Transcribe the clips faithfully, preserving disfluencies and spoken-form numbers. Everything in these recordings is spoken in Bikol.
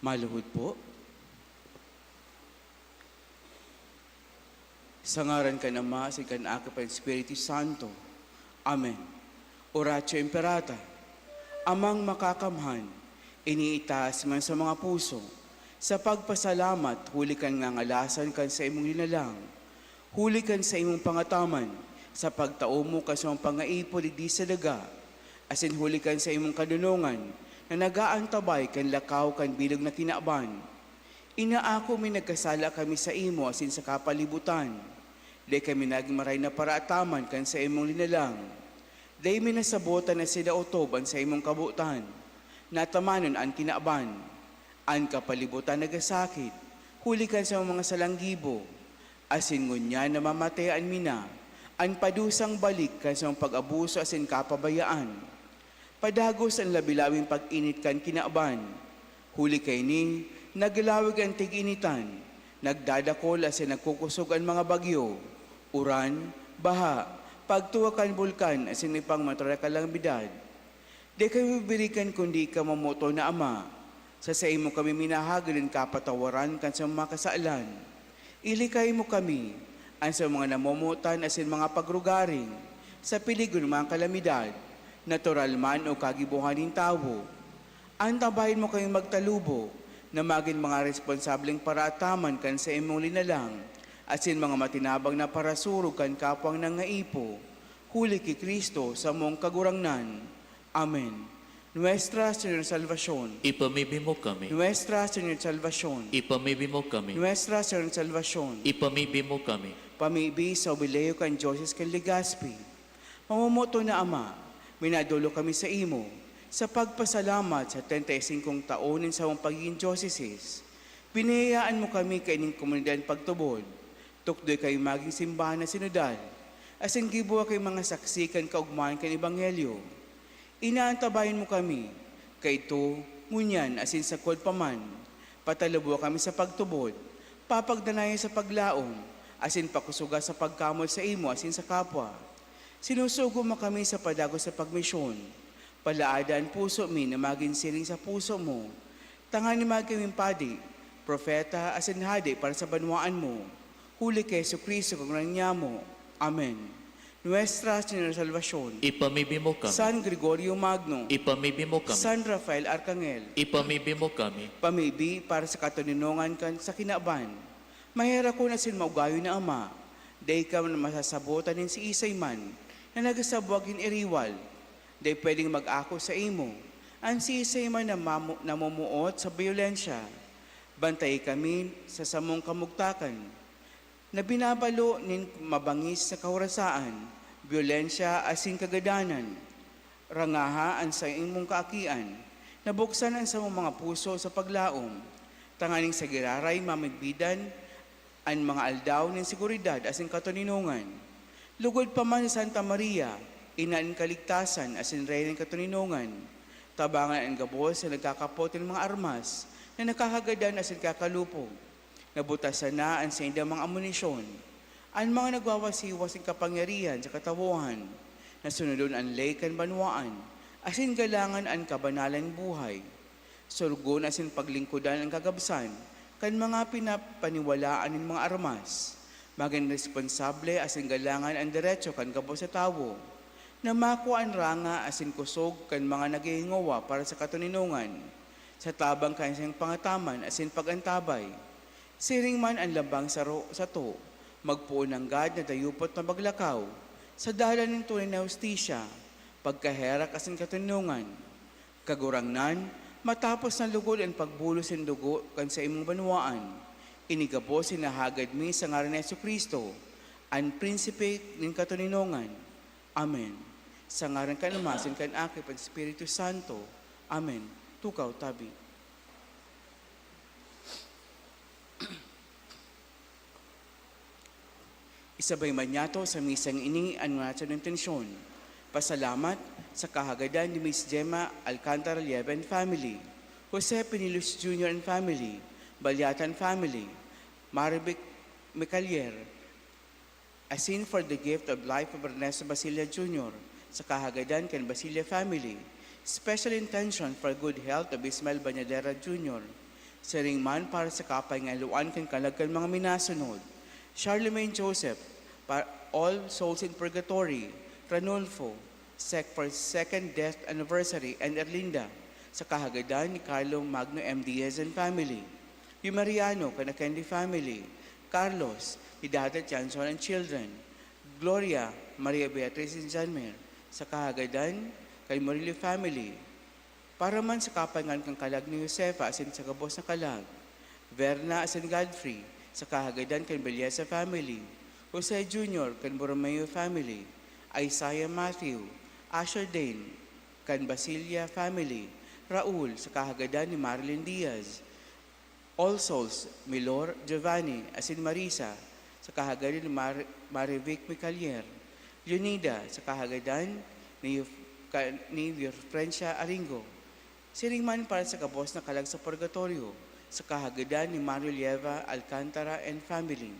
Maluhod po. Sa ngaran kan Ama, asin kan Aki, asin kan Espiritu Santo. Amen. Oratio Imperata. Amang Makakamhan, iniitaas man sa mga puso, sa pagpasalamat huli kan ngangalasan kan saimong linalang, huli kan saimong pangataman, sa pagtao mo kan saimong pangaipo digdi sa daga, asin huli kan saimong kadonongan na nag-aantabay kan lakaw kan bilog na kinaban. Inaako mi nagkasala kami saimo asin sa kapalibutan. Dai kami nagin maray na paraataman kan saimong linalang. Dai mi nasabotan na sinaotob an saimong kabotan. Natamanon an kinaban. An kapalibutan nagasakit, huli kan sa mga salang gibo. Asin ngunyan namamatean mi na an padusang balik kan sa pag-abuso asin kapabayaan. Padagos an labi-labing pag-init kan kinaban. Huli kaini, naglawig an tig-initan, nagdadakol asin nagkukosog an mga bagyo, uran, baha, pagtuwa kan bulkan asin iba pang natural na kalamidad. Dai kami bibirikan kundi ika, mamoton na Ama. Sa saimo kami minahagad nin kapatawaran kan sa mga kasalan. Ilikay mo kami, an sa mga namomotan asin mga pagrugaring, sa peligro nin mga kalamidad, natural man o kagibohan nin tawo. Antabayan mo kami magtalubo, na magin mga responsableng paraataman kan saimong linalang, asin mga matinabang na parasurog kan kapwang nangaipo, huli ki Cristo, samong Kagurangnan. Amen. Nuestra Señora Salvacion. Ipamibi mo kami. Nuestra Señora Salvacion. Ipamibi mo kami. Nuestra Señora Salvacion. Ipamibi mo kami. Pamibi sa Jubileo kan Diocese kan Legazpi. Mamomoton na Ama, minadolo kami saimo, sa pagpasalamat sa treinta y cinco taon nin samong pagigin diocese. Biniyayaan mo kami kaining komunidad pagtubod. Tukdoy kami magin simbahan na sinodal, asin giboha kami mga saksi kan kaogmahan kan Ebanghelyo. Inaantabayan mo kami, kaidto, ngunyan, asin sagkod pa man. Pataluboha kami sa pagtubod, papagdanayan sa paglaom, asin pakusoga sa pagkamoot saimo asin sa kapwa. Sinusugo mo kami sa padagos sa pagmisyon. Palaada an puso mi na magin siring sa puso mo, tanganing magin kaming padi, propeta, asin hade para sa banwaan mo. Huli ki Jesu-Cristo, Kagurangnan mo. Amen. Nuestra Señora Salvacion. Ipamibi mo kami. San Gregorio Magno. Ipamibi mo kami. San Rafael Arcangel. Ipamibi mo kami. Pamibi para sa katoninongan kan sa kinaban. Maherakon asin maugayon na Ama, dai ka masasabotan nin siisay man na nagsabwag nin iriwal. Dai pwedeng mag-ako saimo an siisay man na mamu-, namumuot sa byolensya. Bantayi kami sa samong kamugtakan, na binabalo nin mabangis na kahorasaan, byolensya asin kagadanan. Rangaha an saimong kaakian, na buksan an samong mga puso sa paglaom, tanganing sa giraray mamidbidan an mga aldaw nin seguridad asin katoninongan. Lugod pa man si Santa Maria, Ina nin Kaligtasan asin Reyna nin Katoninongan, tabangan an gabos na nagkakapot nin mga armas na nakakagadan asin kakalupog. Nabutasan na an saindang mga amunisyon. An mga nagwawasiwas nin kapangyarihan sa katawohan, na sunodon an ley kan banwaan, asin galangan an kabanalan nin buhay. Sorogon asin paglingkodan an kagabsan kan mga pinapaniwalaan nin mga armas. Magin responsable asin galangan an deretso kan gabos na tawo, na makua an ranga asin kosog kan mga naghihingowa para sa katoninongan, sa tabang kan saiyang pangataman asin pag-antabay. Siring man an lambang saro sato, magpoon nanggad na dayupot na maglakaw sa dalan nin tunay na hustisya, pagkaherak asin katoninongan. Kagurangnan, matapos na lugod an pagbulos nin dugo kan saimong banwaan, ini gabos hinahagad mi sa ngaran ni Jesu-Cristo, an Prinsipe nin katoninongan. Amen. Sa ngaran kan Ama, asin kan Aki, asin kan Espiritu Santo. Amen. Tukaw, tabi. Isabay man niyato sa misang ini an mga intensyon. Pasalamat sa kahagadan ni Miss Gemma Alcantara Lieben family, Jose Pinillos Junior and family, Balyatan family, Marivic Micalier, asin for the gift of life of Ernesto Basilla Junior, sa kahagadan kan Basilla family, special intention for good health of Ismael Bañadera Junior, Siring man para sa kapahingaluan kan kalag kan mga minasunod, Charlemagne Joseph, pa-, All Souls in Purgatory, Ranulfo, sec-, for second death anniversary, and Erlinda, sa kahagadan ni Carlo Magno M. Diaz and family, Yumariano kan Akendi family, Carlos, ni Dada Johnson and children, Gloria, Maria Beatriz and Janmer, sa kahagadan kan Murillo family, para man sa kapahingaluan kan kalag ni Josefa asin sa gabos na kalag, Verna asin Godfrey, sa kahagadan kan Belleza family, Jose Junior kan Borromeo family, Isaiah Matthew, Asher Dane kan Basilia family, Raul, sa kahagadan ni Marilyn Diaz, All Souls, Milor, Giovanni, asin Marisa, sa kahagadan ni Mar-, Marivic Micalier, Leonida, sa kahagadan ni Yuf-, ka-, ni Yufrencia Aringo. Siring man para sa gabos na kalag sa purgatorio, sa kahagadan ni Mario Lieva Alcantara and family.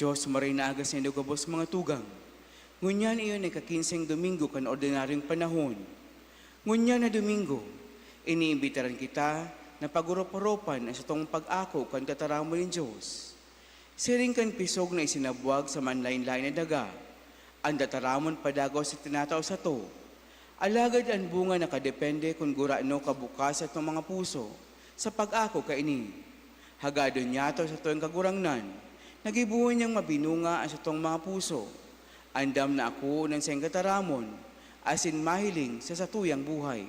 Dios, maray na aga saindo gabos, mga tugang. Ngunyan iyo na ika-kinseng Domingo kan ordinaryong panahon. Ngunyan na Domingo, iniimbitaran kita na pag-orop-oropan an satong pag-ako kan tataramon nin Dios. Siring kan pisog na isinabwag sa manlaen-laen na daga, an tataramon padagos na tinatao sato. Alagad an bunga nakadepende kun gurano kabukas satong mga puso sa pag-ako kaini. Hagadon niyato satong Kagurangnan na gibohon niyang mabinunga an satong mga puso, andam na akoon an saiyang tataramon asin mahiling sa satuyang buhay.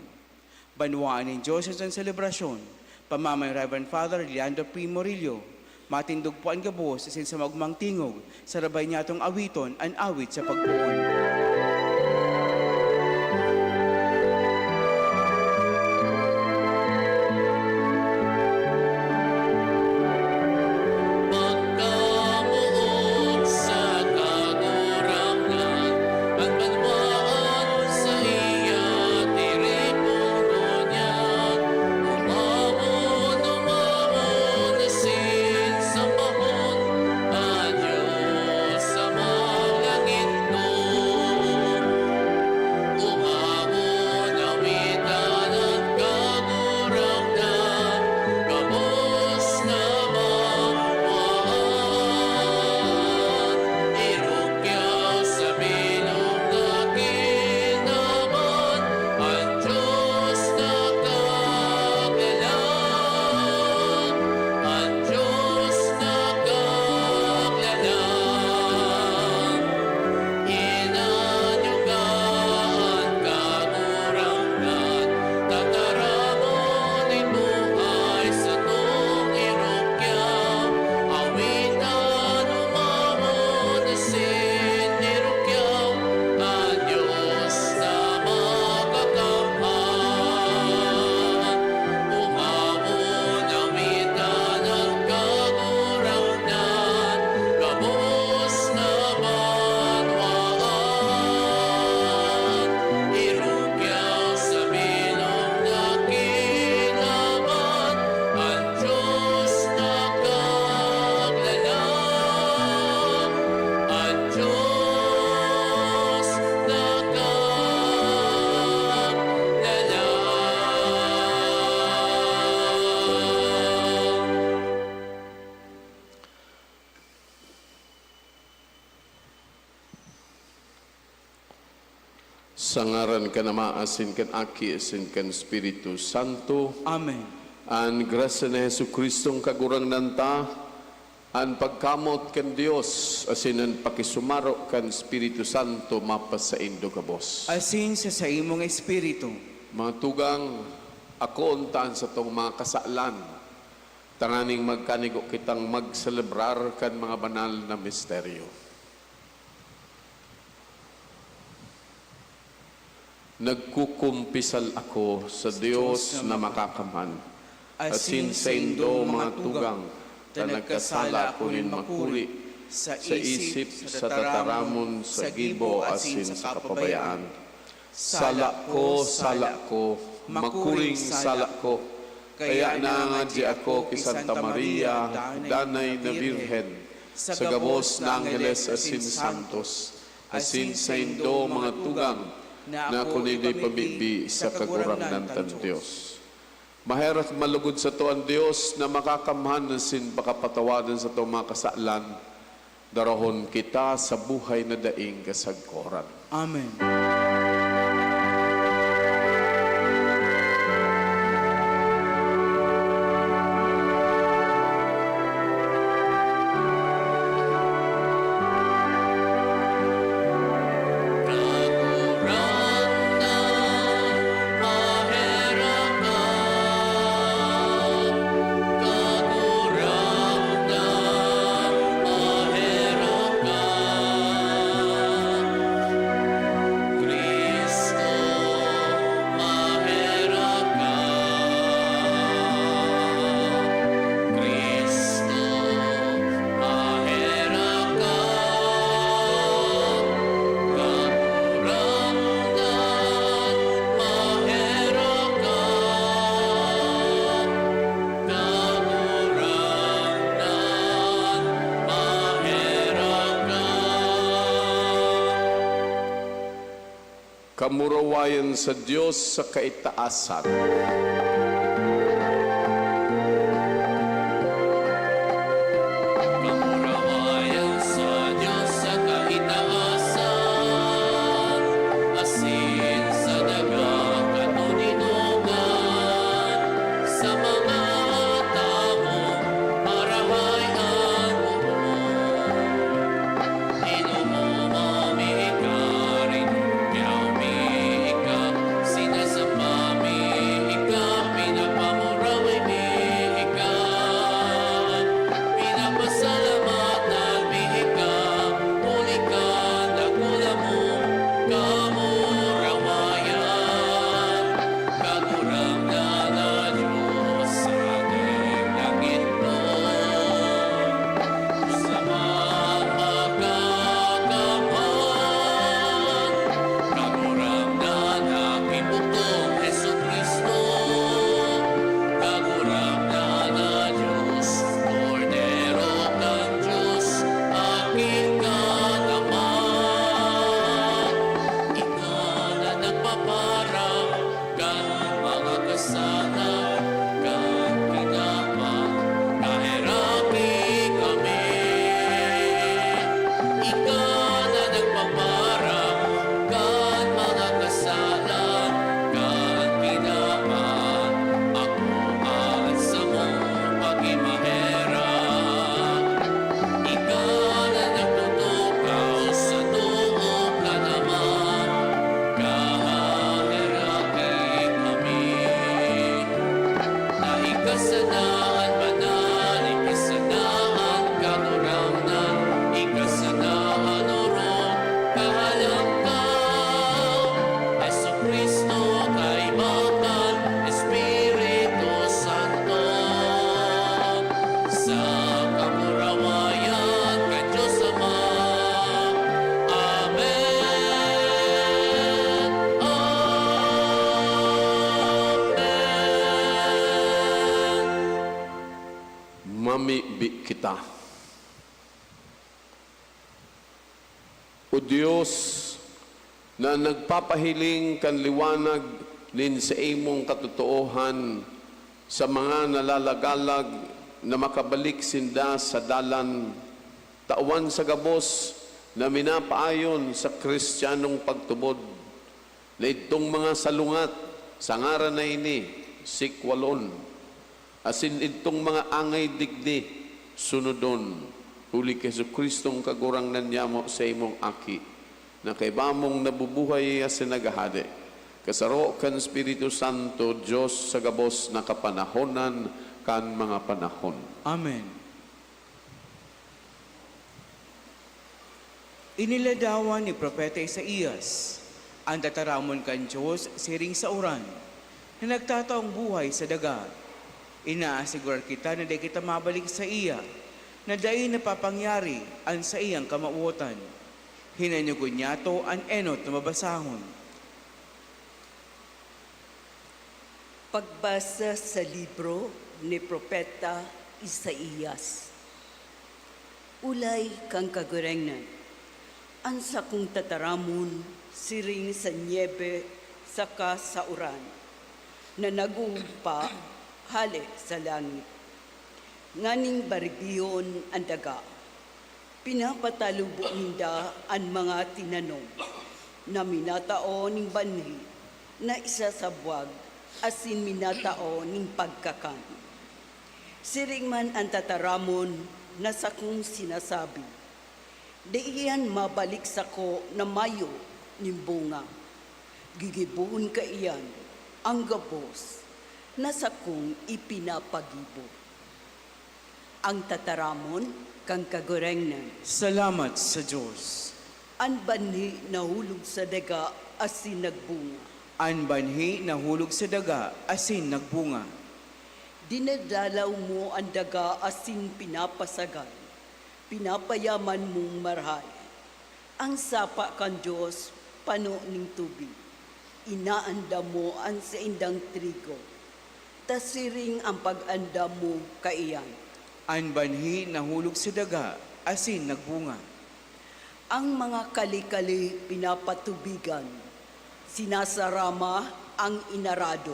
Banwaan nin Dios an selebrasyon, pamamay ni Reverend Father Leandro P. Murillo. Matindog po an gabos asin sa maogmang tingog, sarabay niyatong awiton an awit sa pagpoon. Pagkamoot sa Kagurangnan, an banwaan saiya tiripon ngunyan. Umawon, umawon asin sambahon an Dios sa mga langitnon. Umawon, awitan an Kagurangnan, gabos na banwaan. Irukyaw sa bilog na kinaban, an Dios nakaglalang, an Dios nakaglalang. Inanyuga an Kagurangnan, tataramon nin buhay satong irukyaw. Awitan, umawon asin irukyaw an Dios na makakamhan. Umawon, awitan an Kagurangnan, gabos na banwaan. Irukyaw sa bilog na kinaban, an Dios nakaglalang, an Dios nakaglalang. Sa ngaran kan Ama, asin kan Aki, asin kan Espiritu Santo. Amen. An grasya ni Jesu-Cristong Kagurangnan ta, an pagkamoot kan Dios, asin an pakisumaro kan Espiritu Santo mapasaindo gabos. Asin sa saimong espiritu. Mga tugang, akoon ta an satong mga kasalan, tanganing magkanigo kitang magselebrar kan mga banal na misteryo. Nagkukumpisal ako sa Dios na Makakamhan, asin saindo, mga tugang, ta nagkasala ako nin makuri sa isip, sa tataramon, sa gibo, asin sa kapabayaan. Sala ko, sala ko, makuring sala ko! Kaya nangadyi ako ki Santa Maria, danay na Birhen, sa gabos na angheles asin santos, asin saindo, mga tugang, na ako nindo ipamibi sa Kagurangnan tang Dios. Maherak malugod sato an Dios na Makakamhan asin pakapatawadon satong mga kasalan, darahon kita sa buhay na daing kasagkoran. Amen. Kagurangnan, maherak ka. Kagurangnan, maherak ka. Kamurawayan sa Dios sa kaitaasan. Kamurawayan sa Dios sa kaitaasan, asin sa daga kan oninugan, sa mga tawong marahay an bubuhay. Inumo mi ika, rinugyaw mi ika, sinasamba mi ika, pinapamuraway mi ika, pinapasalamatan mi ika, huli kan dakula mong kamurawayan. Kagurangnan na Dios sa ating langitnon, sa mga kakamhan, Kagurangnan na Kibuktong Jesu-Cristo, Kagurangnan na Dios, Kordero kan Dios, Aki kan Ama, ika na nagpaparang kan mga kasalan kan kinaban, naheraki kami. Ika na nagpaparang kan mga kasalan kan kinaban, akoa an samong paghimaherak. Ika na nagtutukaw sa too kan Ama, kahaheraki kami. Na ika sana an banal, ika sana an kagurangnan, ika sana an orog, kahalangkaw, Jesu-Cristo, kaiba kan Espiritu Santo, sa kamurawayan kan Dios Ama. Amen. Amen. Mamibi kita. O Dios, na nagpapahiling kan liwanag nin saimong katotoohan sa mga nalalagalag na makabalik sinda sa dalan, tawan sa gabos na minapaayon sa Cristianong pagtubod, na idtong mga salungat sa ngaran na ini, sikwalon, asin idtong mga angay digdi, sunodon, huli ki Jesu-Cristong Kagurangnan nyamo, saimong Aki, na kaiba mong nabubuhay asin naghahade, kasaro kan Espiritu Santo, Dios sa gabos na kapanahonan kan mga panahon. Amen. Iniladawan ni Propeta Isaias an tataramon kan Dios siring sa uran, na nagtataong buhay sa daga. Inaasigurar kita na dai kita mabalik saiya, na dai napapangyari an saiyang kamawotan. Hinanyogon niyato an enot na babasahon. Pagbasa sa libro ni Propeta Isaias. Olay kan Kagurangnan, an sakong tataramon siring sa nyebe saka sa uran, na naghuhugpa hale sa langit, nganing baribihon an daga. Pinapatalubo ninda an mga tinanom na minatao nin banhi na isasabwag asin minatao nin pagkakan. Siring man an tataramon na sakong sinasabi, "Dai iyan mabalik sako na mayo nin bunga." Gigibohon kaiyan an gabos na sakong ipinapagibo. Ang tataramon kan Kagurangnan. Salamat sa Dios. An banhi nahulog sa daga asin nagbunga. An banhi nahulog sa daga asin nagbunga. Dinadalaw mo an daga asin pinapasagal, pinapayaman mong marahay. Ang sapa kan Dios pano nin tubig. Inaandam mo an saindang trigo, ta siring an pag-andam mo kaiyan. An banhi nahulog sa daga asin nagbunga. Ang mga kali-kali pinapatubigan, Sinasarama ang inarado,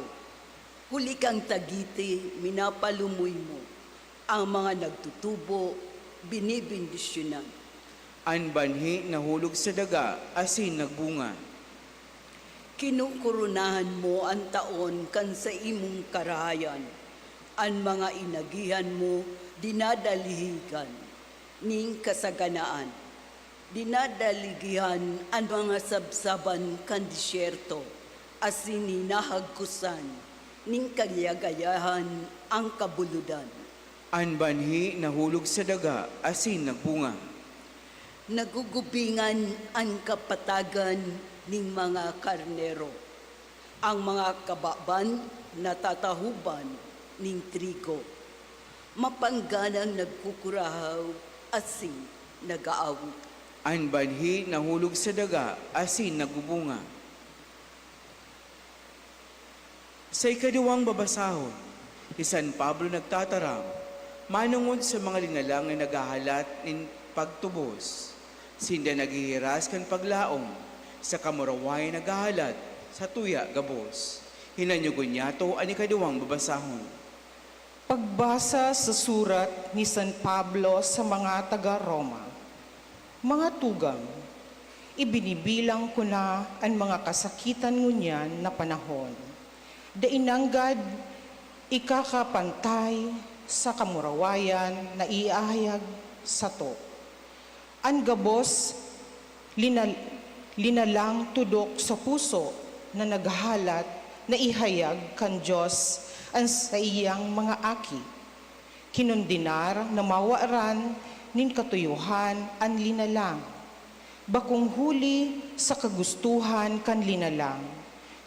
huli kan tagiti minapalumoy mo. Ang mga nagtutubo, binibendisyonan. An banhi nahulog sa daga asin nagbunga. Kinukoronahan mo an taon kan saimong karahayan. An mga inagihan mo dinadalihigan nin kasaganaan. Dinadaligihan an mga sabsaban kan disyerto, asin hinahagkosan nin kagayagayahan an kabulodan. An banhi nahulog sa daga asin nagbunga. Nagugubingan an kapatagan nin mga karnero. Ang mga kababan natatahoban nin trigo. Mapangganang nagkukurahaw asin nag-aawit. An banhi nahulog sa daga asin nagbubunga. Sa ikaduwang babasahon, si San Pablo nagtataram manongod sa mga linalang na naghahalat nin pagtubos. Sinda naghihiras kan paglaom sa kamurawayan naghahalat sa tuya gabos. Hinanyogon niyato an ikaduwang babasahon. Pagbasa sa surat ni San Pablo sa mga taga Roma. Mga tugang, ibinibilang ko na an mga kasakitan ngunyan na panahon. Dai nanggad ikakapantay sa kamurawayan na iihayag sato. An gabos, linal-, linalang tudok sa puso na naghahalat na ihayag kan Dios an saiyang mga aki. Kinondenar na mawaran nin katuyohan an linalang, bakong huli sa kagustohan kan linalang,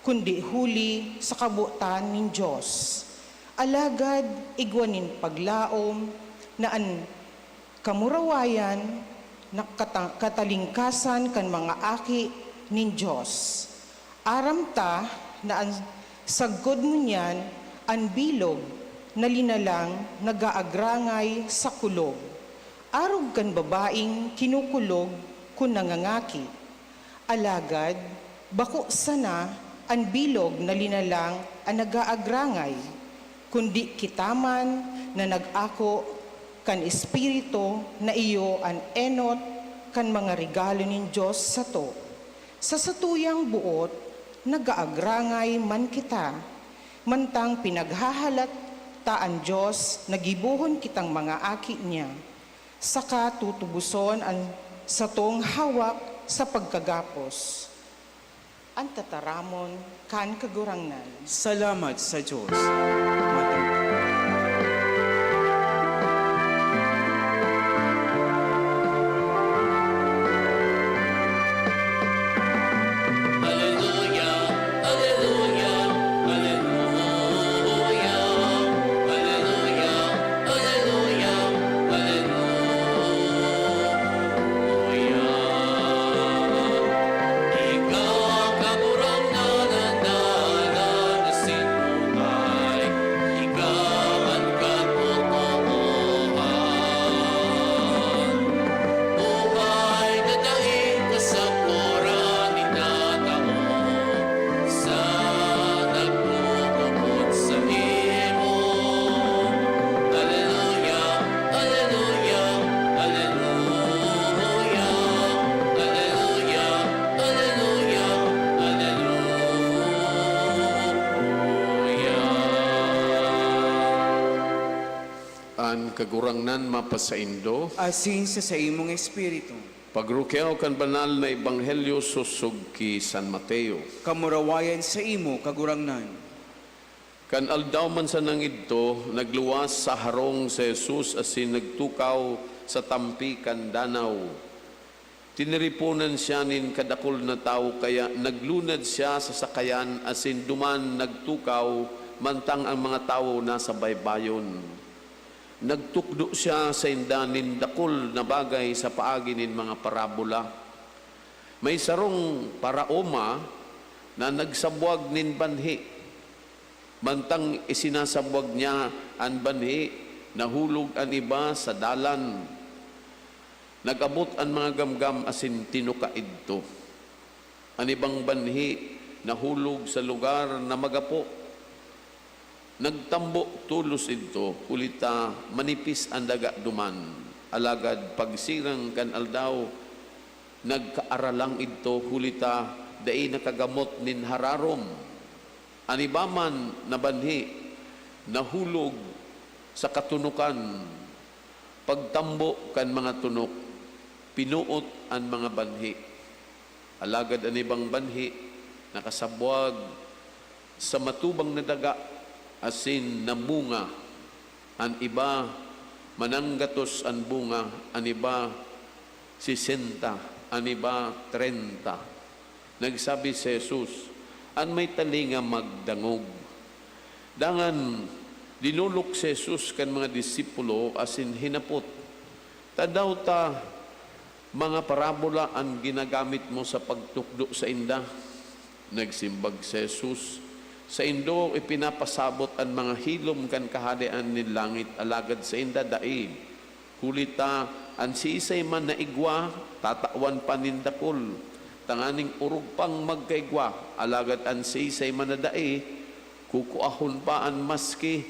kundi huli sa kabotan nin Dios. Alagad igwa nin paglaom na an kamurawayan na kata-, katalingkasan kan mga aki nin Dios. Aram ta na an sagkod ngunyan an bilog na linalang nag-aagrangay sa kulog, arog kan babaeng kinukulog kun nangangaki. Alagad bako sana an bilog na linalang an nag-aagrangay, kundi kita man na nag-ako kan Espiritu na iyo an enot kan mga regalo nin Dios sato. Sa satuyang boot, nag-aagrangay man kita, mantang pinaghahalat ta an Dios na gibohon kitang mga aki niya, saka tutuboson an satong hawak sa pagkagapos. An tataramon kan Kagurangnan. Salamat sa Dios. Mata- Aleluya, aleluya, aleluya, aleluya, aleluya, aleluya. Ika, Kagurangnan, an dalan asin buhay. Ika an katotoohan. Buhay na daing kasakoran itatao sa nagtutubod saimo. Aleluya, aleluya, aleluya, aleluya, aleluya, aleluya. An Kagurangnan mapasaindo. Asin sa saimong espiritu. Pagrukyaw kan banal na ebanghelyo sosog ki San Mateo. Kamurawayan saimo, Kagurangnan. Kan aldaw man sanang idto, nagluwas sa harong si Jesus asin nagtukaw sa tampi kan danaw. Tiniriponan siya nin kadakul na tawo, kaya naglunad siya sa sakayan asin duman nagtukaw, mantang ang mga tawo nasa baybayon. Nagtukdo siya sainda nin dakul na bagay sa paagi nin mga parabola. May sarong paraoma na nagsabwag nin banhi. Mantang isinasabwag niya an banhi, nahulog an iba sa dalan. Nag-abot an mga gamgam asin tinuka idto. An ibang banhi nahulog sa lugar na magapo. Nagtambo tolos idto, huli ta manipis an daga duman. Alagad pagsirang kan aldaw, nagkaaralang idto, huli ta dai nakagamot nin hararom. An iba man na banhi nahulog sa katunokan. Pagtambo kan mga tunok, pinuot an mga banhi. Alagad an ibang banhi nakasabwag sa matubang na daga asin namunga. An iba, mananggatos an bunga, an iba, sesenta, an iba, trenta. Nagsabi si Jesus, "An may talinga magdangog." Dangan dinolok si Jesus kan mga disipulo asin hinapot, "Tadaw ta mga parabola an ginagamit mo sa pagtukdo sainda?" Nagsimbag si Jesus, "Saindo ipinapasabot an mga hilom kan Kahadean nin langit, alagad sainda dai. Huli ta an siisay man na igwa, tatawan pa nin dakul, tanganing orog pang magkaigwa, alagad an siisay man na dai, kukuahon pa an maski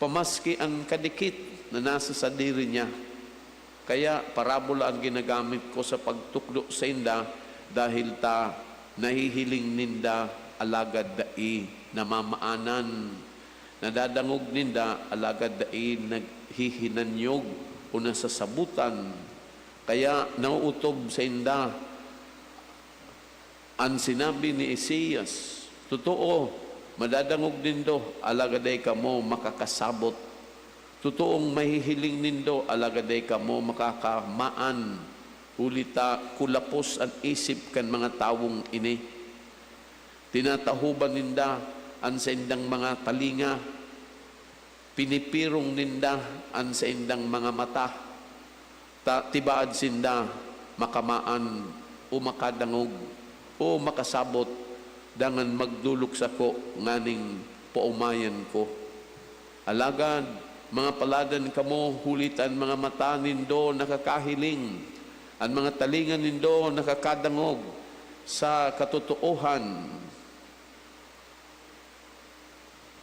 pamaski an kadikit na nasa sadiri niya. Kaya parabola an ginagamit ko sa pagtukdo sainda, dahil ta nahihiling ninda, alagad dai namamaanan, nadadangog ninda, alagad dai naghihinanyog o nasasabotan. Kaya nauotob sainda an sinabi ni Isaias, 'Totoo, madadangog nindo, alagad dai kamo makakasabot. Totoong mahihiling nindo, alagad dai kamo makakamaan, huli ta kulapos an isip kan mga tawong ini. Tinatahoban ninda an saindang mga talinga, pinipirong ninda an saindang mga mata, ta tibaad sinda makamaan o makadangog o makasabot, dangan magdolok sako nganing paomayan ko. Alagad, mga paladan kamo, huli ta an mga mata nindo nakakahiling, an mga talinga nindo nakakadangog. Sa katotoohan,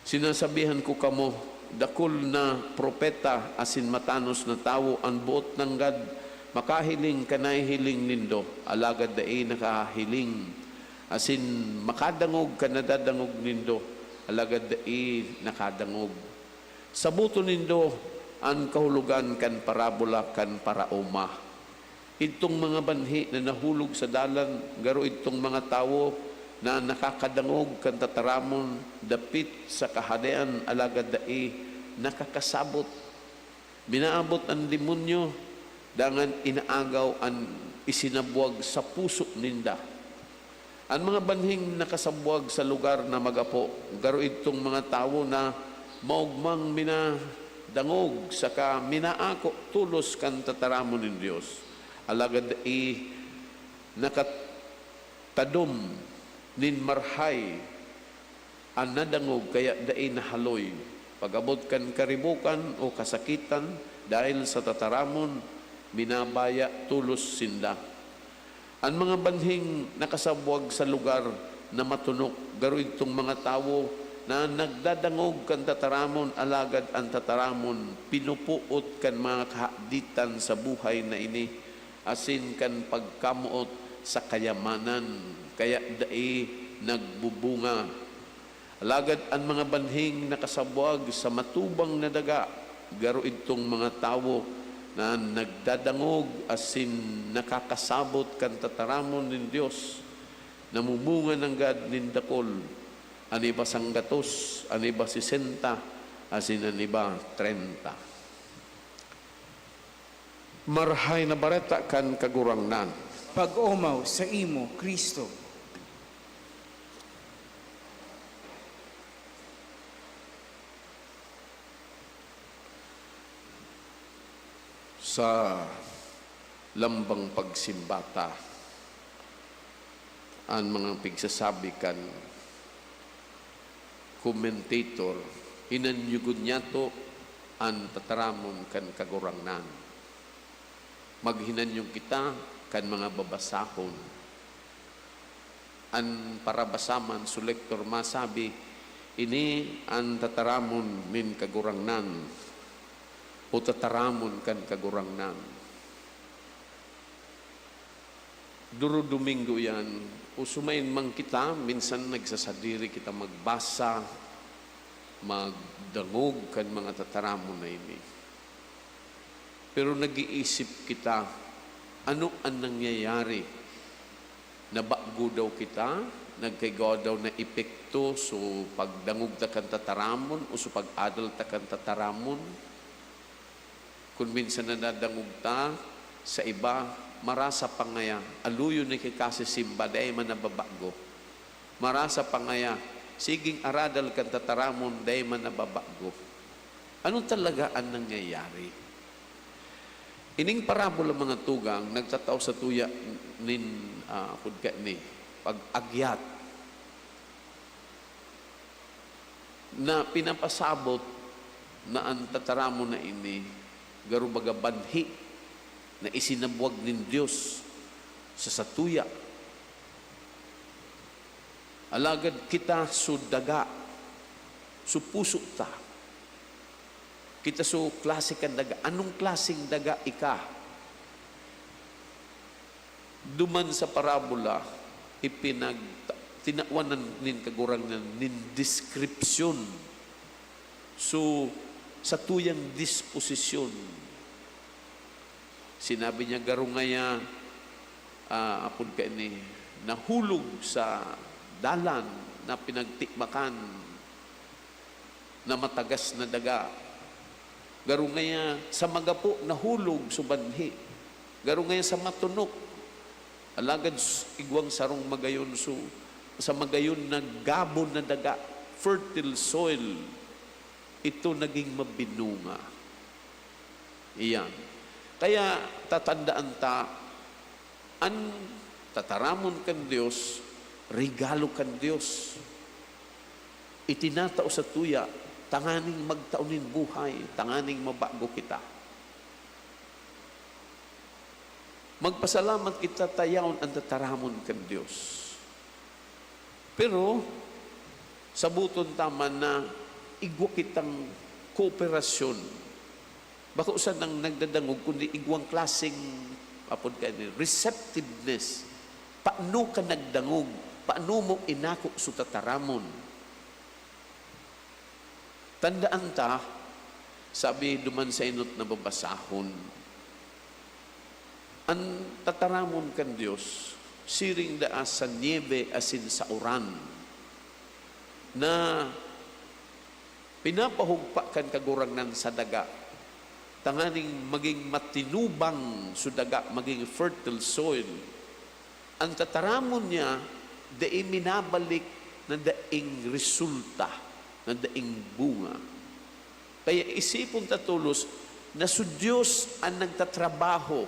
sinasabihan ko kamo, dakul na propeta asin matanos na tawo an boot nanggad makahiling kan nahihiling nindo, alagad dai nakahiling, asin makadangog kan nadadangog nindo, alagad dai nakadangog. Saboton nindo an kahulogan kan parabola kan paraoma. Idtong mga banhi na nahulog sa dalan, garo idtong mga tawo na nakakadangog kan tataramon dapit sa Kahadean, alagad dai nakakasabot. Minaabot an demonyo, dangan inaagaw an isinabwag sa puso ninda. An mga banhing nakasabwag sa lugar na magapo, garo idtong mga tawo na maogmang minadangog saka minaako tolos kan tataramon nin Dios, alagad dai nakatadom nin marhay an nadangog, kaya dai nahaloy. Pag-abot kan karibokan o kasakitan dahel sa tataramon, minabaya tolos sinda. An mga banhing nakasabwag sa lugar na matunok, garo idtong mga tawo na nagdadangog kan tataramon, alagad an tataramon pinupuot kan mga kahaditan sa buhay na ini asin kan pagkamoot sa kayamanan, kaya dai nagbubunga. Alagad an mga banhing nakasabwag sa matubang na daga, garo idtong mga tawo na nagdadangog asin nakakasabot kan tataramon nin Dios, namumunga nanggad nin dakul, an iba sanggatos, an iba sesenta, asin an iba trenta. Marahay na Bareta kan Kagurangnan. Pag-omaw saimo, Cristo. Sa lambang pagsimba ta, an mga pigsasabi kan commentator, hinanyugon niyato an tataramon kan Kagurangnan. Maghinanyog kita kan mga babasahon. An parabasa man, su lektor, masabi, "Ini an tataramon nin Kagurangnan," o tataramon kan Kagurangnan. Duro Domingo yan, usumain man kita, minsan nagsasadiri kita magbasa, magdangog kan mga tataramon na ini. Pero nag-iisip kita, ano an nangyayari? Nabago daw kita? Nagkaigwa daw na epekto so pagdangog ta kan tataramon o so pag-adal ta kan tataramon? Kun minsan nadadangog ta sa iba, marasa pa ngaya, aluyon na ki kasisimba, dai man nababago. Marasa pa ngaya, siging aradal kan tataramon, dai man nababago. Ano talaga an nangyayari? Ining parabola, mga tugang, nagtatao sa tuya nin, ah, apod kaini, pag-agyat na pinapasabot na an tataramon na ini garo baga banhi na isinabwag nin Dios sa satuya. Alagad kita so daga, so puso ta. Kita so klase kan daga. Anong klaseng daga ika? Duman sa parabola, ipinag-, tinawan nin Kagurangnan nin deskripsyon. So, satuyang disposisyon. Sinabi niya, garo ngaya, ah, apod kaini, nahulog sa dalan na pinagtikbakan na matagas na daga. Garo ngaya sa magapo nahulog so banhi. Garo ngaya sa matunok. Alagad s-, igwang sarong magayon so, sa magayon na gabon na daga, fertile soil, ito naging mabinunga. Iyan. Kaya tatandaan ta, an tataramon kan Dios, regalo kan Dios. Itinatao sa tuya, tanganing magtao nin buhay, tanganing mabago kita. Magpasalamat kita ta yaon an tataramon kan Dios. Pero, saboton ta man na igwa kitang kooperasyon. Bako sanang nagdadangog, kundi igwang klaseng, apod kaini, receptiveness. Paano ka nagdangog? Paano mo inako so tataramon? Tandaan ta, sabi duman sa enot na babasahon, an tataramon kan Dios siring daa sa niebe asin sa uran na pinapahugpa kan Kagurangnan sa daga, tanganing maging matinubang so daga, maging fertile soil. An tataramon niya dai minabalik na daing resulta, na daing bunga. Kaya isipon ta tolos na so Dios an nagtatrabaho,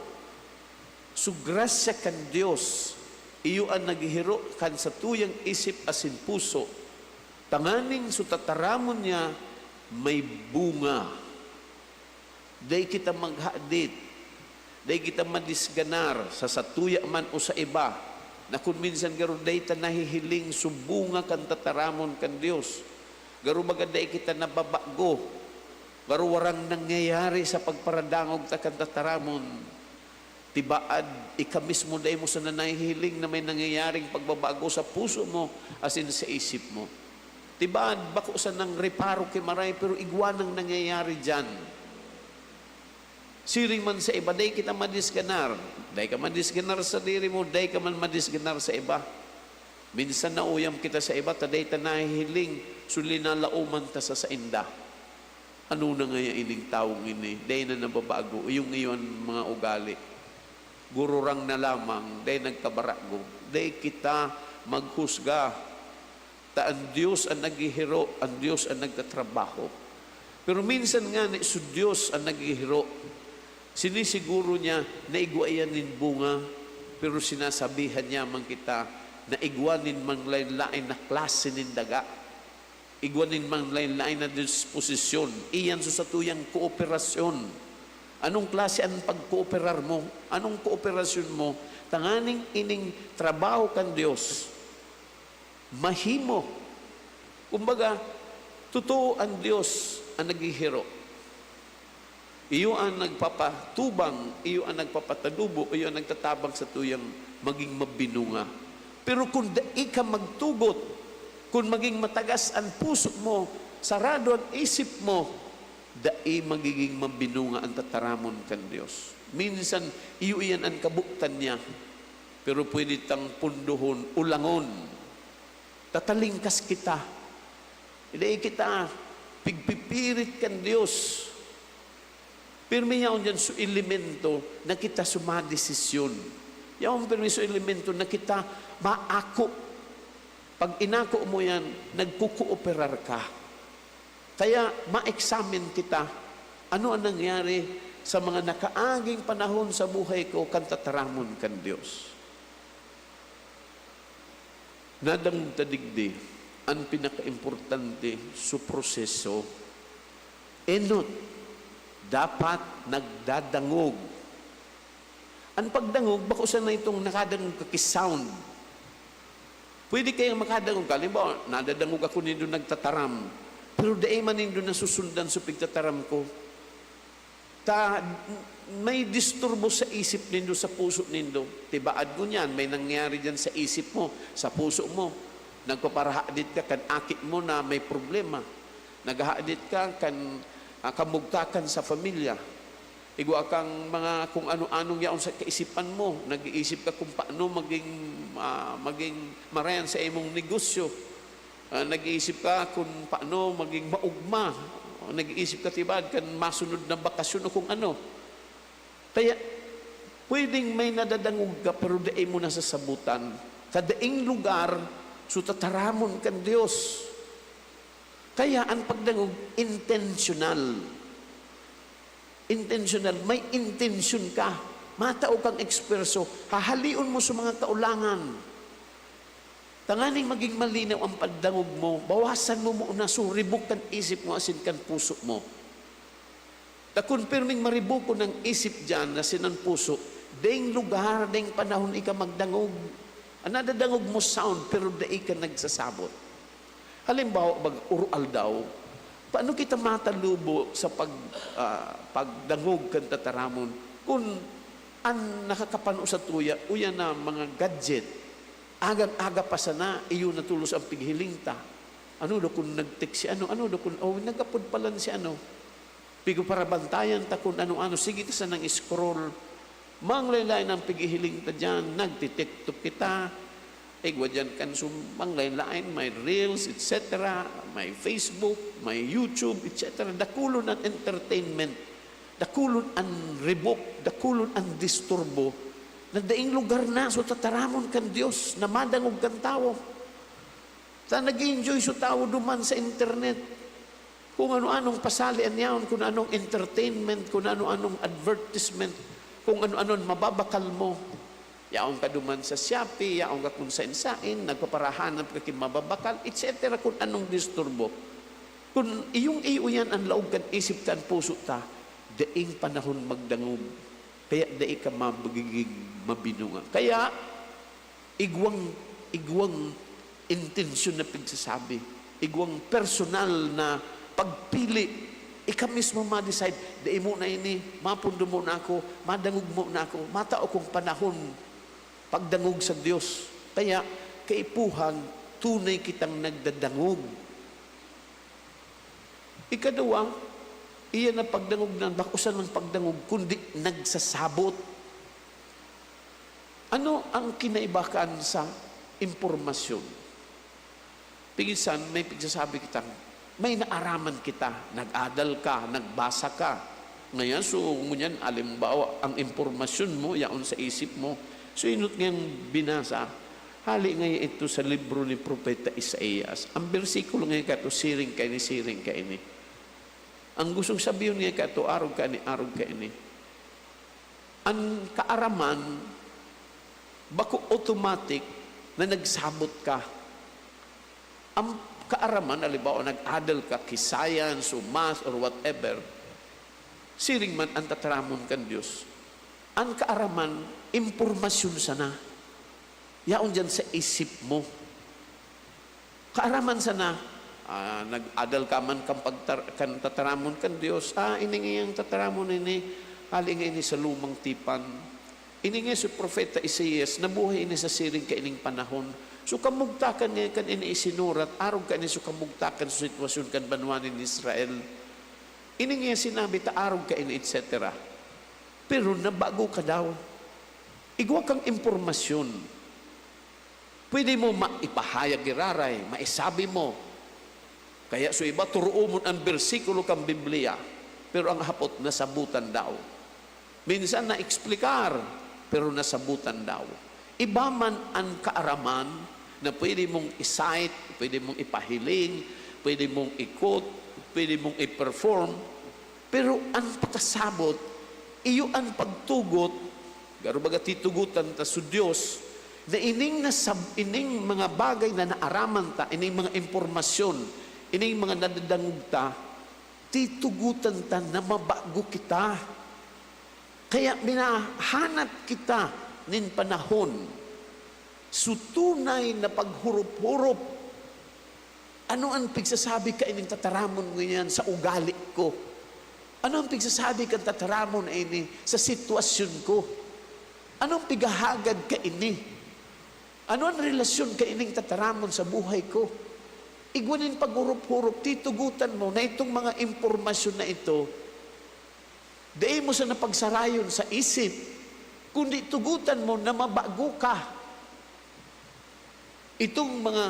so grasya kan Dios, iyo an naghihiro kan satuyang isip asin puso, tanganing so tataramon niya may bunga. Dai kita maghadit. Dai kita madisganar sa satuya man o sa iba, na kun minsan garo dai ta nahihiling so bunga kan tataramon kan Dios. Garo baga dai kita nababago. Garo warang nangyayari sa pagparadangog ta kan tataramon. Tibaad, ika mismo dai mo sana nahihiling na may nangyayaring pagbabago sa puso mo asin sa isip mo. Tibaad, bako sanang reparo ki maray, pero igwa nang nangyayari diyan. Siring man sa iba, dai kita madisganar. Dai ka madisganar sa sadiri mo, dai ka man madisganar sa iba. Minsan nauyam kita sa iba, ta dai ta nahihiling, so linalaoman ta sa sainda. Ano na ngaya ining tawong ini? Dai na nababago, iyong-iyo an mga ugali. Gururang na lamang, dai nagkabarago. Dai kita maghusga. Ta an Dios an naghihiro, an Dios an nagtatrabaho. Pero minsan ngani, so Dios an naghihiro. Sinisiguro niya na igwa iyan nin bunga, pero sinasabihan niya man kita na igwa nin manglaen-laen na klase nin daga. Igwa nin manglaen-laen na disposisyon. Iyan so satuyang kooperasyon. Anong klase an pagkooperar mo? Anong kooperasyon mo tanganing ining trabaho kan Dios mahimo. Kumbaga, totoo an Dios an naghihiro. Iyo an nagpapatubang, iyo an nagpapatalubo, iyo an nagtatabang sa tuyang magin mabinunga. Pero kun dai ka magtugot, kun magin matagas an puso mo, sarado an isip mo, dai magigin mabinunga an tataramon kan Dios. Minsan, iyo iyan an kabotan niya. Pero pwede tang pundohon, ulangon. Tatalingkas kita. Dai kita pigpipirit kan Dios. Pirmi yaon diyan su elemento na kita sumadesisyon. Yaon pirmi su elemento na kita maako. Pag inako mo yan, nagkukooperar ka. Kaya ma-examine kita, ano an nangyari sa mga nakaaging panahon sa buhay ko kan tataramon kan Dios? Nadangog ta digdi, an pinakaimportante su proseso, enot, dapat nagdadangog. An pagdangog, bako sana itong nakadangog ka ki sound. Pwede kayang makadangog ka. Halimbawa, nadadangog ako nindo nagtataram, pero dai man nindo nasusundan sa pigtataram ko. Ta, may disturbo sa isip nindo, sa puso nindo. Tibaad ngunyan, may nangyari diyan sa isip mo, sa puso mo. Nagpaparahadit ka kan aki mo na may problema. Naghahadit ka kan, ah, kamugtakan sa pamilya. Igwa kang mga kung ano-anong yaon sa kaisipan mo. Nag-iisip ka kung paano maging, ah, maging marayan sa imong negosyo. Ah, nag-iisip ka kung paano maging maugma. Nag-iisip ka, tibaad, kan masunod na bakasyon o kung ano. Kaya, pwedeng may nadadangog ka, pero dai mo nasasabutan. Sa daing lugar, so tataramon kan Dios. Kaya, ang pagdangog, intentional. Intentional, may intensyon ka. Matao kang eksperso, hahalion mo sa mga kaulangan. Tanganing maging malinaw ang pagdangog mo, bawasan mo muna, suribok kan isip mo asin kan puso mo. Ta kun pirming maribokon ang isip diyan asin an puso, daing lugar, daing panahon ika magdangog. An nadadangog mo sound, pero dai ka nagsasabot. Halimbawa, bag-, oro aldaw, paano kita matalubo sa pag-, ah, pagdangog kan tataramon kun an nakakapano satuya, uya na mga gadget, agang-aga pa sana, iyo na tolos an pighiling ta. Ano daw kun nag-text si ano, ano daw kun, oh, nag-apod palan si ano. Pigpaparabantayan ta kun ano-ano, sige ta sanang scroll. Manglaen-laen an pighihiling ta diyan, nagti-TikTok kita, igwa diyan kan sum-, manglaen-laen, may Reels, et cetera, may Facebook, may YouTube, et cetera. Dakulon an entertainment, dakulon an ribok, dakulon an disturbo, na daing lugar na so tataramon kan Dios na madangog kan tawo. Ta nag-e-enjoy so tawo duman sa internet. Kung ano-anong pasali an yaon, kung anong entertainment, kung ano-anong advertisement, kung ano-ano an mababakal mo. Yaon ka duman sa Shopee, yaon ka kung sain-sain, nagpaparahanap ka kin mababakal, et cetera, kung anong disturbo. Kung iyong-iyo yan an laog kan isip ta, an puso ta, daing panahon magdangog. Kaya dai ka magiging mabinunga. Kaya, igwang, igwang intensyon na pigsasabi, igwang personal na pagpili, ika mismo ma-decide, "Dai mo na ini, mapundo mo na ako, madangog mo na ako, matao kong panahon pagdangog sa Dios." Kaya, kaipuhan, tunay kitang nagdadangog. Ikaduwa, iyan na pagdangog na bako sanang pagdangog, kundi nagsasabot. Ano ang kinaiba kan sa impormasyon? Minsan, may pigsasabi kitang, may naaraman kita, nag-adal ka, nagbasa ka. Ngayon, so, ngunyan, alimbawa, ang impormasyon mo, yaon sa isip mo. So, inot ngayang binasa, hali ngayon ito sa libro ni Propeta Isaias. Ang bersikulo ngayon kato, siring kaini, siring kaini. Ang gustong sabihon ngayon kato, arog kaini, arog kaini. An kaaraman, bako automatic na nagsabot ka. An kaaraman, halimbawa, nag-adal ka ki science o math or whatever, siring man an tataramon kan Dios. An kaaraman, impormasyon sana. Yaon diyan sa isip mo. Kaaraman sana, ah, nag-adal ka man kan pagtar-, kan tataramon kan Dios. Ah, ini ngayang tataramon ini, hali nga ini sa lumang tipan. Ini nga si Propeta Isaias, nabuhay ini sa siring kaining panahon. So, kamugtakan ngayon kan ini isinurat, arog kaini so kamugtakan sa sitwasyon kan banwa nin Israel. Ini nga sinabi ta, arog kaini, et cetera. Pero nabago ka daw. Igwa kang impormasyon. Pwede mo maipahayag giraray, maisabi mo. Kaya so iba, turuomon an bersikulo kan Biblia, pero ang hapot, nasabutan daw. Minsan na-eksplikar, pero nasabutan daw. Iba man an kaaraman na pwede mong i-cite, pwede mong ipahiling, pwede mong i-quote, pwede mong i-perform, pero an pakasabot, iyo an pagtugot, garo baga titugotan ta so Dios, na ining nasab-, ining mga bagay na naaraman ta, ining mga impormasyon, ining mga nadadangog ta, titugotan ta na mabago kita. Kaya minahanat kita nin panahon, so tunay na paghurop-hurop. Ano an pigsasabi kaining tataramon ngunyan sa ugali ko? Ano an pigsasabi kan tataramon na ini sa sitwasyon ko? Ano an pighahagad kaini? Ano an relasyon kaining tataramon sa buhay ko? Igwa nin paghurop-hurop, titugotan mo na itong mga impormasyon na ito, dai mo sana pagsarayon sa isip, kundi tugotan mo na mabago ka. Itong mga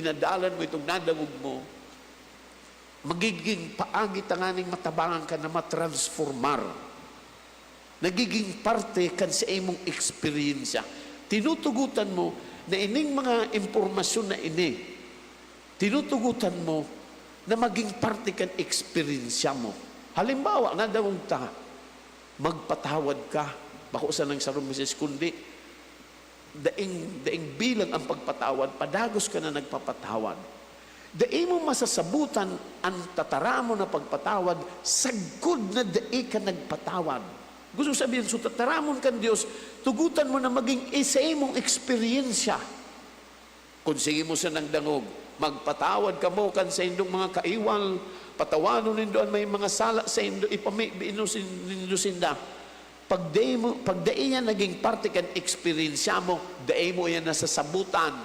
inadalan mo, itong nadangog mo, magiging paagi tanganing matabangan ka na matransformar. Nagiging parte kan sa imong eksperyensya. Tinutugotan mo na ining mga impormasyon na ini, tinutugotan mo na maging parte kan eksperyensya mo. Halimbawa, nadangog ta, magpatawad ka. Bako sanang sarong beses, kundi daing, daing bilang ang pagpatawad, padagos ka na nagpapatawad. Dai mo masasabutan an tataramon na pagpatawad sagkod na dai ka nagpatawad. Gusto sabihin, so tataramon kan Dios, tugotan mo na maging isa imong eksperyensya. Kun sige mo sanang dangog, magpatawad kamo kan saindong mga kaiwal, patawanon nindo an may mga sala saindo, ipamibi nindo sin-, nindo sinda. Pag dai mo, pag dai yan naging parte kan eksperyensya mo, dai mo yan nasasabutan.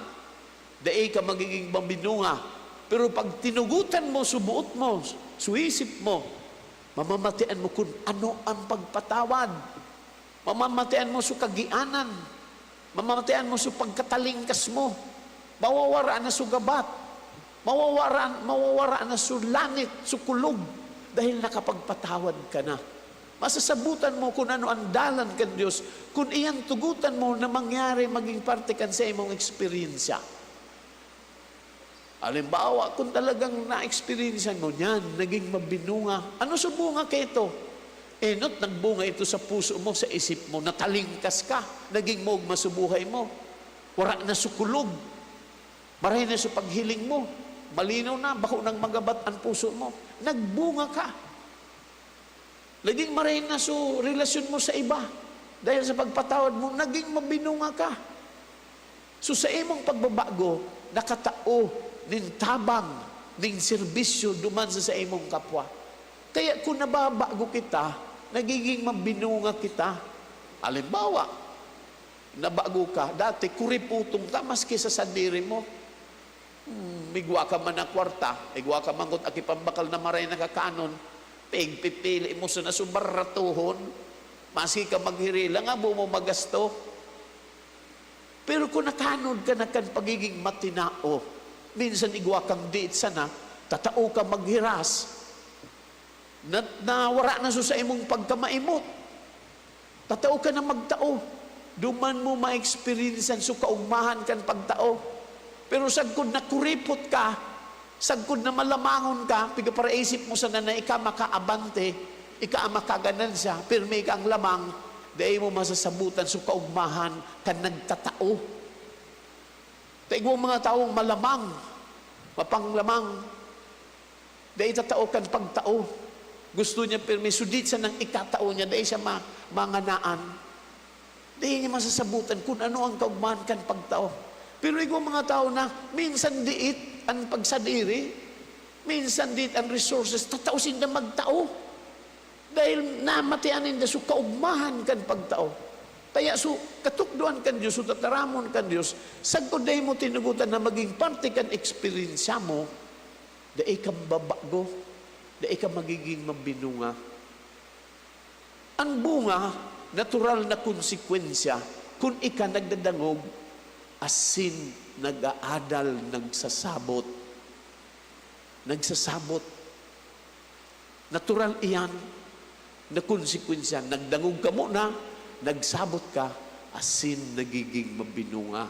Dai ka magiging mabinunga. Pero pag tinugotan mo, subuot mo, suisip mo, mamamatean mo kun ano ang pagpatawad. Mamamatean mo so kagianan. Mamamatean mo so pagkatalingkas mo. Mawawara na so gabat. Mawawara, mawawara na so lanit, so kulog, dahil nakapagpatawad ka na. Masasabutan mo kun ano ang dalan kan Dios, kun iyan tugotan mo na mangyari maging parte kan sa imong eksperyensya. Halimbawa, kung talagang na-eksperyensya mo niyan, naging mabinunga, ano sa bunga kaito? Enot, nagbunga ito sa puso mo, sa isip mo, natalingkas ka, naging maogma sa buhay mo. Wara na sukulog. Maray na sa paghiling mo. Malinaw na, bako nang magabat ang puso mo. Nagbunga ka. Naging maray na so relasyon mo sa iba. Dahil sa pagpatawad mo, naging mabinunga ka. So, sa imong pagbabago, nakatao nin tabang, nin serbisyo duman sa, sa imong kapwa. Kaya kung nababago kita, nagiging mabinunga kita. Halimbawa, nabago ka, dati kuriputong ka maski sa sadiri mo. Hmm, igwa ka man na kwarta, igwa ka man kun aki pambakal na maray na kakanon, pigpipili mo sana so baratohon, maski ka maghirila nga habo mo magasto. Pero kun nakanod ka na kan pagiging matinao, minsan igwa kang diit sana, tatao ka maghiras. Na, nawara na so sa imong pagkamaimot. Tatao ka na magtao. Duman mo ma-experiencean so kaogmahan kan pagtao. Pero sagkod na kuripot ka, sagkod na malamangon ka, pigaparaisip mo sana na ika makaabante, ika ang makaganansya, pirmi ika ang lamang, dai mo masasabutan so kaogmahan kan nagtatao. Ta igwang mga tawong malamang, mapanglamang, dai tatao kan pagtao. Gusto niya pirmi, sudit sa nang ikatao niya, dai siya ma-, manganaan. Dai niya masasabutan kun ano ang kaogmahan kan pagtao. Pero igwang mga tawo na minsan diit, an pagsadiri, minsan dit an resources, tatao sinda magtao. Dahil namatian ninda so kaugmahan kan pagtao. Kaya so katukdoan kan Dios, so tataramon kan Dios, sagkod dai mo tinugotan na maging parte kan eksperyensya mo, dai ka mababago, dai ka magiging mabinunga. An bunga, natural na konsekwensya kun ika nagdadangog asin nag-aadal, nagsasabot. Nagsasabot. Natural iyan na konsekwensya. Nagdangog ka muna, nagsabot ka, asin nagiging mabinunga.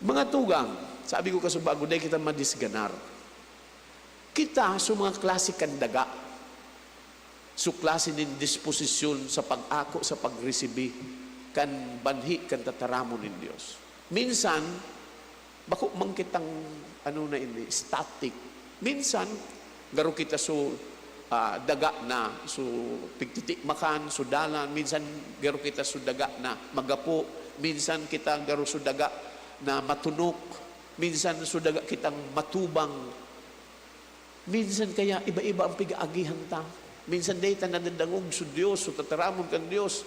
Mga tugang, sabi ko kasubago, dai kita madisganar. Kita, so mga klase kan daga, so klase nin disposisyon sa pag-ako, sa pagresibi kan banhi kan tataramon nin Dios. Minsan, bako man kitang, ano na ini, static. Minsan, garo kita so, ah, daga na, so pigtitikmakan, so dalan. Minsan, garo kita so daga na magapo. Minsan, kita garo so daga na matunok. Minsan, so daga kitang matubang. Minsan kaya iba-iba ang pig-aagihan ta. Minsan dai ta nadadangog so Dios, so tataramon kan Dios.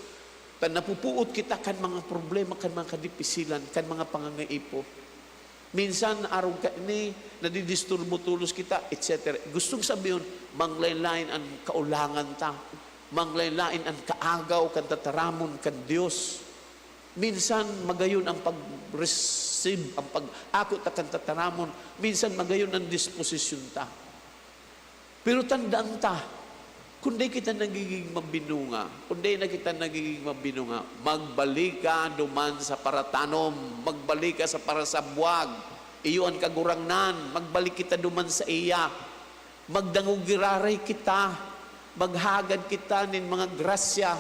Ta napupuot kita kan mga problema, kan mga kadipisilan, kan mga pangangaipo. Minsan, arog kaini, nadidisturbo tolos kita, et cetera. Gustong sabihon, manglain-lain an kaolangan ta. Manglain-lain an kaagaw kan tataramon kan Dios. Minsan, magayon ang pag-receive, ang pag-ako ta kan tataramon. Minsan, magayon ang disposisyon ta. Pero tandaan ta, kun dai kita nagiging mabinunga, kun dai na kita nagiging mabinunga, magbalik ka duman sa paratanom, magbalik ka sa parasabwag. Iyo an Kagurangnan, magbalik kita duman saiya. Magdangog giraray kita, maghagad kita nin mga grasya,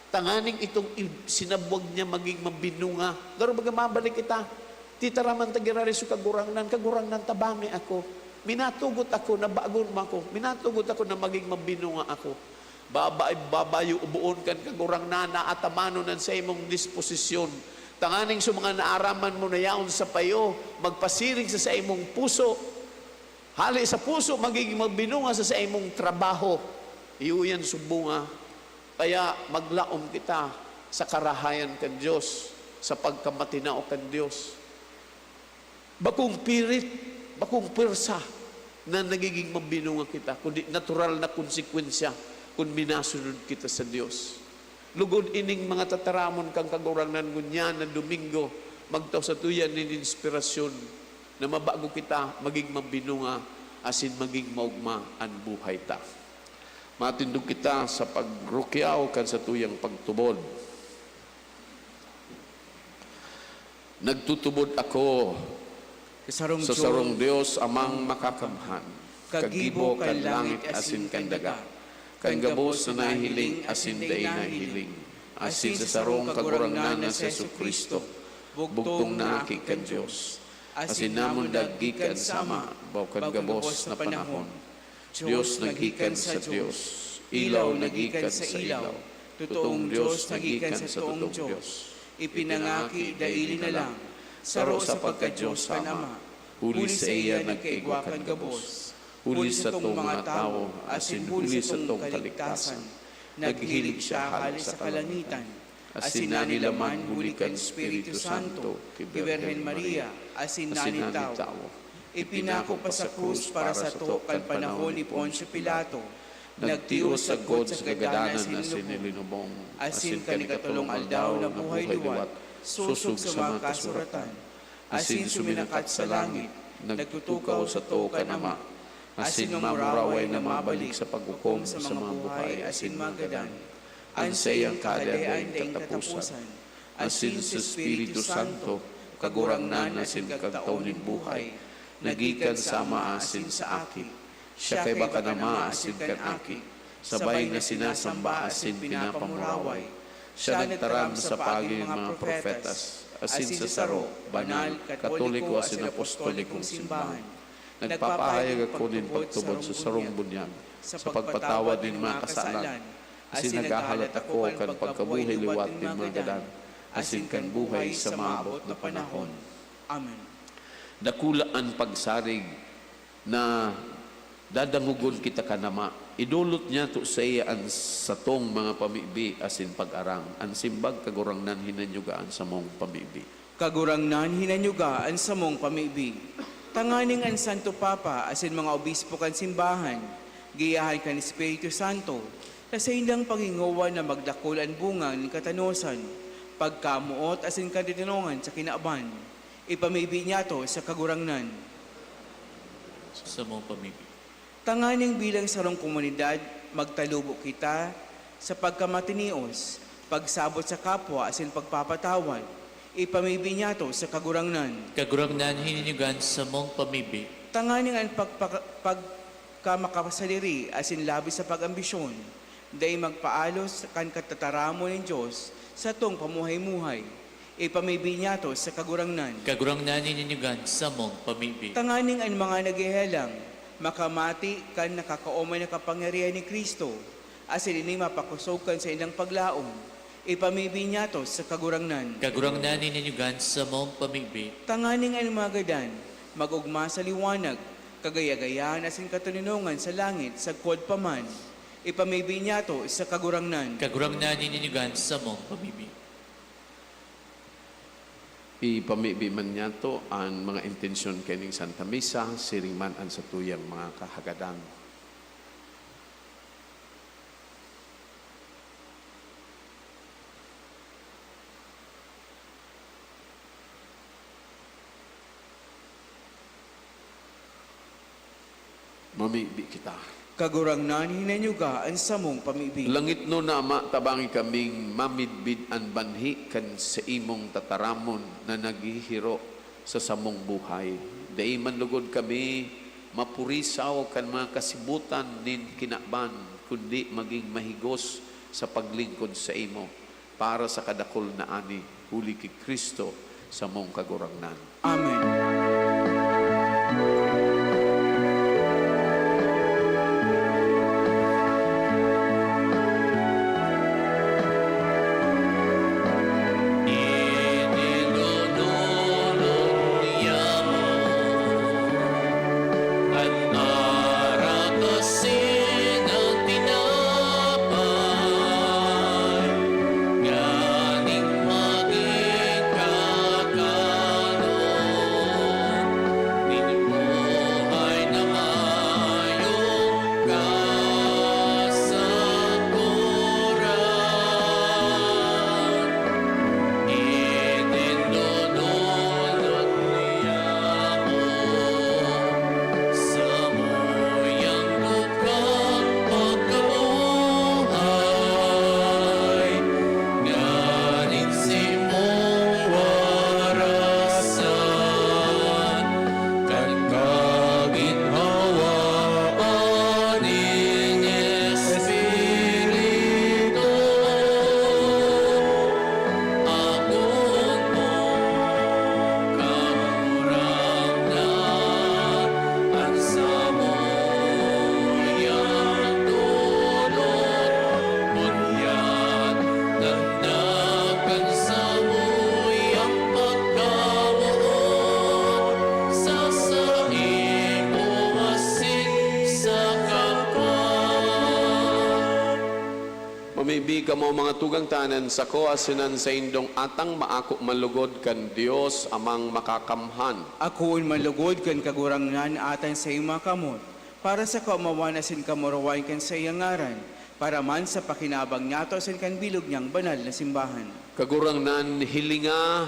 tanganing itong i-, sinabwag niya magin mabinunga. Garo baga mabalik kita, titaraman ta giraray sa Kagurangnan, "Kagurangnan, tabangi ako. Minatugot ako na bagon mo ako. Minatugot ako na magin mabinunga ako." Baba-, babayo-boon kan Kagurangnan na atamanon an saimong disposisyon, tanganing sa mga naaraman mo na yaon sa payo, magpasiring sa saimong puso. Hale sa puso, magigin mabinunga sa saimong trabaho. Iyo yan, subunga. Kaya maglaom kita sa karahayan kan Dios, sa pagkamatinao kan Dios. Bakong pirit, bakong pwersa na nagiging mabinunga kita, kundi natural na konsekwensya kun minasunod kita sa Dios. Lugod ining mga tataramon kan Kagurangnan ngunyan na Domingo, magtao satuya nin inspirasyon na mabago kita, magin mabinunga, asin magin maogma an buhay ta. Matindog kita sa pagrukyaw kan satuyang pagtubod. Nagtutubod ako sa sarong Dios, Amang Makakamhan, kagibo kan langit asin kan daga, kan gabos na nahihiling asin dai nahihiling, asin sa sarong Kagurangnan na si Jesu-Cristo, bugtong na Aki kan Dios, asin namundag gikan sa Ama, baw kan gabos na panahon. Dios na gikan sa Dios, ilaw na gikan sa ilaw, totoong Dios na gikan sa totoong Dios. Ipinangaki daili na lang, saro sa pagka-Dios kan Ama, huli saiya nagkaigwa kan gabos. Huli satong mga tawo, asin huli satong kaligtasan, naghilig siya hale sa kalangitan, asin nanilaman huli kan Espiritu Santo ki Birhen Maria, asin nani tawo. Ipinako pa sa krus para sato kan panahon ni Poncio Pilato. Nagtios sagkod sa kagadanan asin linubong, asin kan ikatolong aldaw nabuhay liwat, sosog sa mga kasuratan. Asin suminakat sa langit, nagtutukaw sato kan Ama, asin mamuraway na mabalik sa paghukom sa mga buhay asin mga gadan. An saiyang Kahadean daing kataposan, asin sa Espiritu Santo, Kagurangnan asin Kagtao nin buhay, na gikan sa Ama asin sa Aki. Siya kaiba kan Ama asin kan Aki, sabay na sinasamba asin pinapamuraway. Siya nagtaram sa paagi nin mga propeta, asin sa saro, banal, katoliko asin apostolikong simbahan. Nagpapahayag ako nin pagtubod sa sarong bunyag, sa pagpatawad nin mga kasalan, asin naghahalat ako kan pagkabuhay liwat nin mga gadan, asin kan buhay sa maabot na panahon. Amen. Dakula an pagsarig na dadangogon kita kan Ama. Idolot niyato saiya an satong mga pamibi asin pag-arang. An simbag, Kagurangnan, hinanyuga an samong pamibi. Kagurangnan, hinanyuga an samong pamibi. Tanganing an Santo Papa asin mga obispo kan simbahan, giyahan kan Espiritu Santo, sa saindang paghingowa na magdakul an bunga nin katanosan, pagkamoot asin katoninongan sa kinaban. Ipamibi niyato sa Kagurangnan. Samong pamibi. Tanganing bilang sarong komunidad, magtalubo kita sa pagkamatinios, pagsabot sa kapwa asin pagpapatawad. Ipamibi niyato sa Kagurangnan. Kagurangnan, hinanyuga an samong pamibi. Tanganing an pagpaka-, pagkamakapagsadiri asin labis sa pag-ambisyon, dai magpaalos kan katataramon nin Dios sa satong pamuhay-muhay. Ipamibi niyato sa Kagurangnan. Kagurangnan, hinanyuga an samong pamibi. Tanganing an mga naghehelang makamati kan nakakaomay na kapangyarihan ni Cristo, asin ini mapakosog kan saindang paglaom. Ipamibi niyato sa Kagurangnan. Kagurangnan, hinanyuga an samong pamibi. Tanganing an mga gadan mag-ogma sa liwanag, kagaya-gayahan asin katoninongan sa langit sagkod pa man. Ipamibi niyato sa Kagurangnan. Kagurangnan, hinanyuga an samong pamibi. Ipamibi man niyato an mga intensyon kaining Santa Misa, siring man an satuyang mga kahagadan. Mamibi kita. Kagurangnan, hinanyuga an samong pamibi. Langitnon na Ama, tabangi kaming mamidbid an banhi kan saimong tataramon na naghihiro sa samong buhay. Dai man lugod kami mapurisaw kan mga kasibutan nin kinaban, kundi magin mahigos sa paglingkod saimo. Para sa kadakul na ani, huli ki Cristo, samong Kagurangnan. Amen. An asin na tinapay, nganing magin kakanon nin buhay na mayong kasakoran. Itindodonot niamo samuyang lukang pagkabuhay, nganing simong warasan kan kaginhawaan nin Espiritu. Akoon mo, Kagurangnan, an samuyang dulot, ngunyan tanda kan samuyang pagkamoot sa saimo asin sa kapwa. Mamibi kamo, mga tugang, ta an sako asin an saindong atang maako man logod kan Dios Amang Makakamhan. Akoon man logod kan Kagurangnan atan saimo makamot, para sa kaomawan asin kamurawayan kan saiyang ngaran, para man sa pakinabang niyato asin kan bilog niyang banal na simbahan. Kagurangnan, hilinga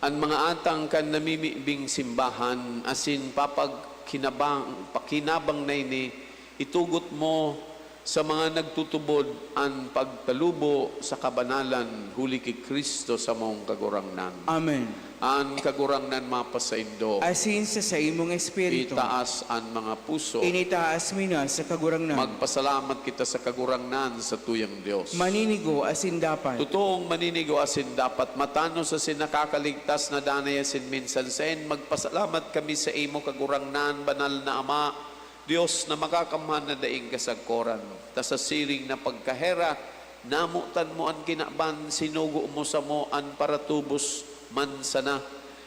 an mga atang kan namimibing simbahan, asin papagkinabang, pakinabang na ini, itugot mo sa mga nagtutubod an pagtalubo sa kabanalan, huli ki Cristo samong Kagurangnan. Amen. An Kagurangnan mapasaindo. Asin sa saimong espiritu. Itaas an mga puso. Initaas mi na sa Kagurangnan. Magpasalamat kita sa Kagurangnan, sa tuyang Dios. Maninigo asin dapat. Totoong maninigo asin dapat, matanos asin nakakaligtas na danay asin minsan saen, magpasalamat kami saimo, Kagurangnan, banal na Ama, Dios na makakamhan na daing kasagkoran, ta sa siring na pagkahera, namotan mo an kinaban, sinugo mo samo an paratubos man sana.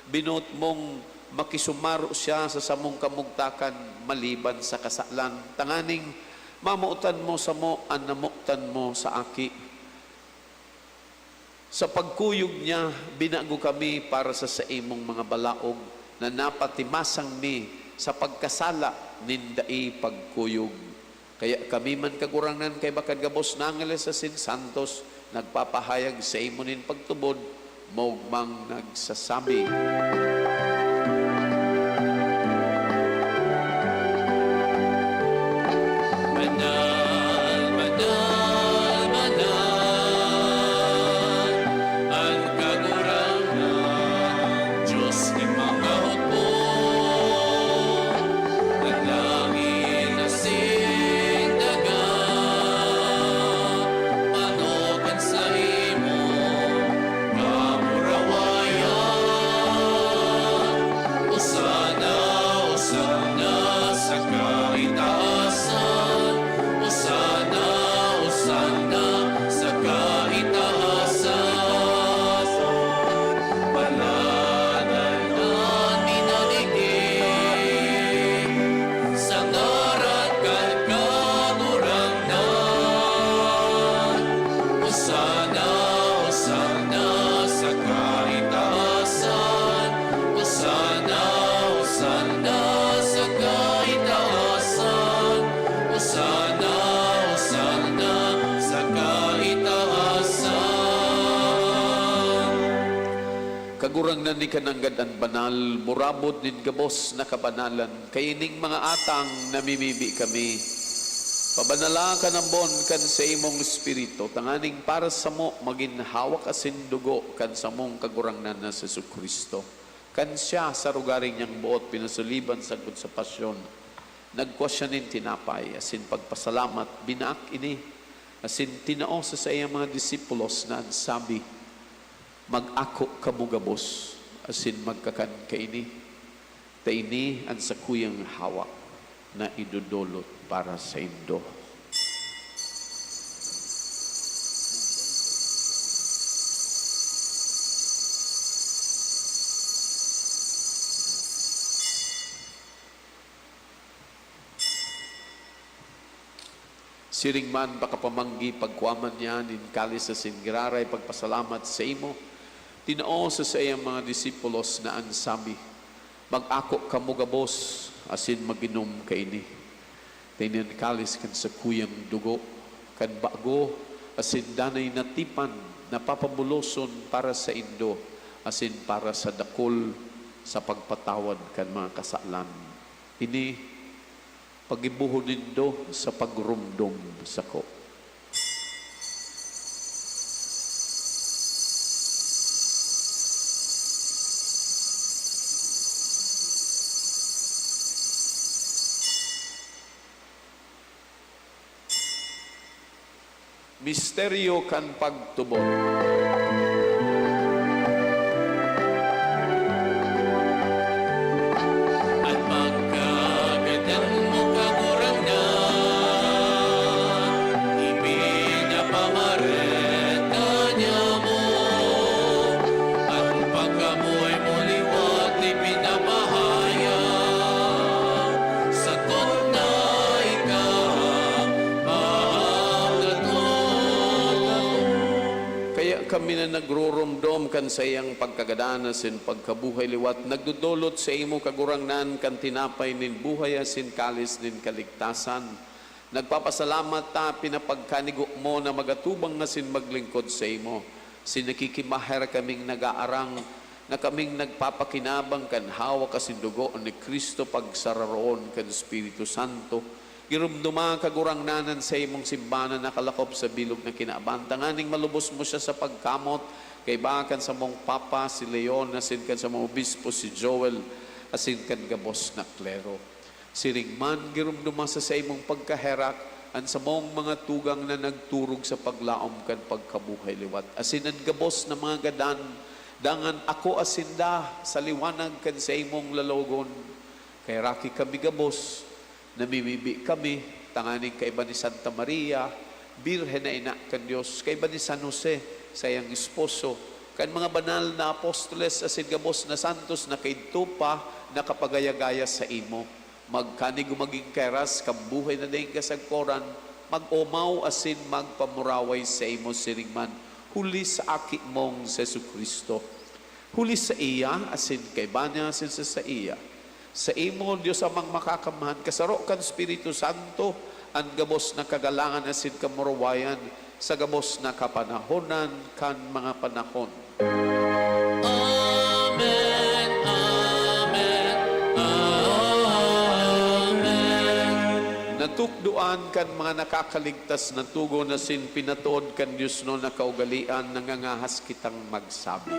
Binoot mong makisumaro siya sa samong kamugtakan maliban sa kasalan, tanganing mamotan mo samo an namotan mo sa Aki. Sa pagkuyog niya, binago kami para sa saimong mga balaog, na napatimasang mi sa pagkasala nin dai pagkuyog. Kaya kami man, Kagurangnan, kaiba kan gabos na angeles asin santos, nagpapahayag saimo nin pagtubod, maogmang nagsasabi, "Banal, banal, banal an Kagurangnan, Dios nin mga hukbo. An langit asin daga, ano kan saimong kamurawayan. Osana, Osana sa kaitaasan. Osana, Osana sa kaitaasan. Paladan an minanigin sa ngaran kan Kagurangnan. Osana, Osana sa kaitaasan. Osana, Osana sa kaitaasan. Osana, Osana sa kaitaasan." Kagurangnan, ika nanggad an banal, murabod nin gabos na kabanalan, kaining mga atang namimibi kami. Pabanala kan ambon kan saimong Espiritu, tanganing para samo magin hawak asin dugo kan samong Kagurangnan na si Jesu-Cristo. Kan siya, sa rugari niyang boot pinasuliban sagkod sa pasyon, nagkua siya nin tinapay, asin pagpasalamat, binaak ini, asin tinao sa saiyang mga disipulos na an sabi, "Mag-ako kamo gabos, asin magkakan kaini, ta ini an sakuyang hawak na idodolot para saindo." Siring man, pakapamanggi, pagkua man niya nin kalis asin giraray pagpasalamat saimo, tinao sa saiyang mga disipulos na an sabi, "Mag-ako kamo gabos asin mag-inom kaini. Ta ini an kalis kan sakuyang dugo kan bago asin danay na tipan na papabuloson para saindo asin para sa dakul sa pagpatawad kan mga kasalan. Ini paggibohon nindo sa pagromdom sako." Misteryo kan pagtubod. An pagkagadan mo, Kagurangnan, ipinapamareta niamo. An pagkabuhay mo liwat ipinapahayag. Sakot na ika Kaya kami na nagroromdom kan saiyang pagkagadan asin pagkabuhay liwat, nagdodolot saimo, Kagurangnan, kan tinapay nin buhay asin kalis nin kaligtasan. Nagpapasalamat ta pinapagkanigo mo na magatubang asin maglingkod saimo. Asin nakikimaherak kaming nagaarang na kaming nagpapakinabang kan hawak asin dugo ni Cristo pagsararoon kan Espiritu Santo. Giromdoma, Kagurangnan, an saimong simbahan na nakalakop sa bilog na kinaban, tanganing malubos mo siya sa pagkamot, kaiba kan samong Papa, si Leon, asin kan samong Obispo, si Joel, asin kan gabos na klero. Siring man, giromdoma sa saimong pagkaherak an samong mga tugang na nagturog sa paglaom kan pagkabuhay liwat, asin an gabos na mga gadan, dangan akoa sinda sa liwanag kan saimong lalawogon. Kaheraki kami gabos, namimibi kami, tanganing kaiba ni Santa Maria, Birhen na ina kan Dios, kaiba ni San Jose, saiyang esposo, Kan mga banal na apostoles asin gabos na santos na kaidto pa nakapagaya-gaya saimo, magkanigo magin kairas kan buhay na daing kasagkoran, mag-omaw asin magpamuraway saimo siring man, huli sa Aki mong si Jesu-Cristo. Huli saiya, asin kaiba niya, asin sa saiya. Saimo, Dios Amang Makakamhan, kasaro kan Espiritu Santo, an gabos na kagalangan asin kamurawayan sa gabos na kapanahonan kan mga panahon. Amen, amen, amen. Natukdoan kan mga nakakaligtas na togon asin pinatood kan diosnon na kaugalean, nangangahas kitang magsabi.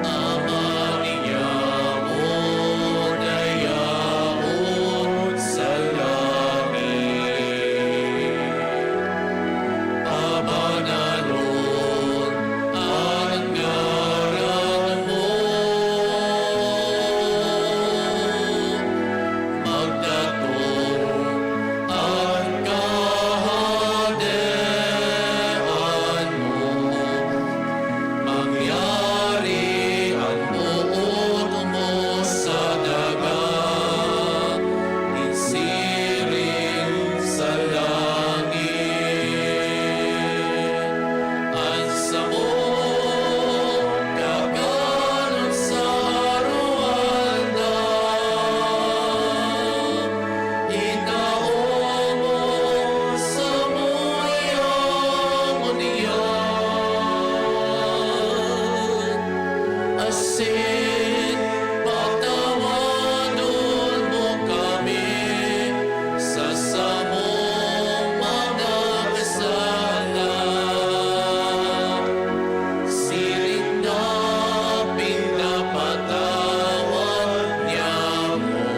Ama ninyamo na yaon sa langit, pabananon an ngaran mo. Magdatong an Kahadean mo, mangyari an boot mo sa daga, nin siring sa langit. An samong kakanon sa aroaldaw, itao mo samuya ngunyan, asin patawadon mo kami sa samong mga kasala, siring na pinapatawad niamo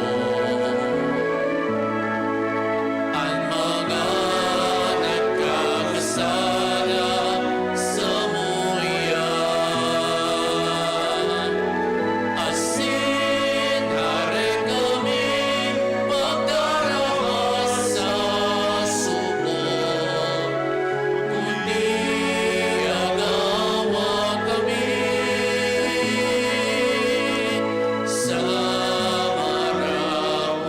an mga nagkakasala samuya. Asin dai kami pagdaraha sa suko, kundi agawa kami sa maraot.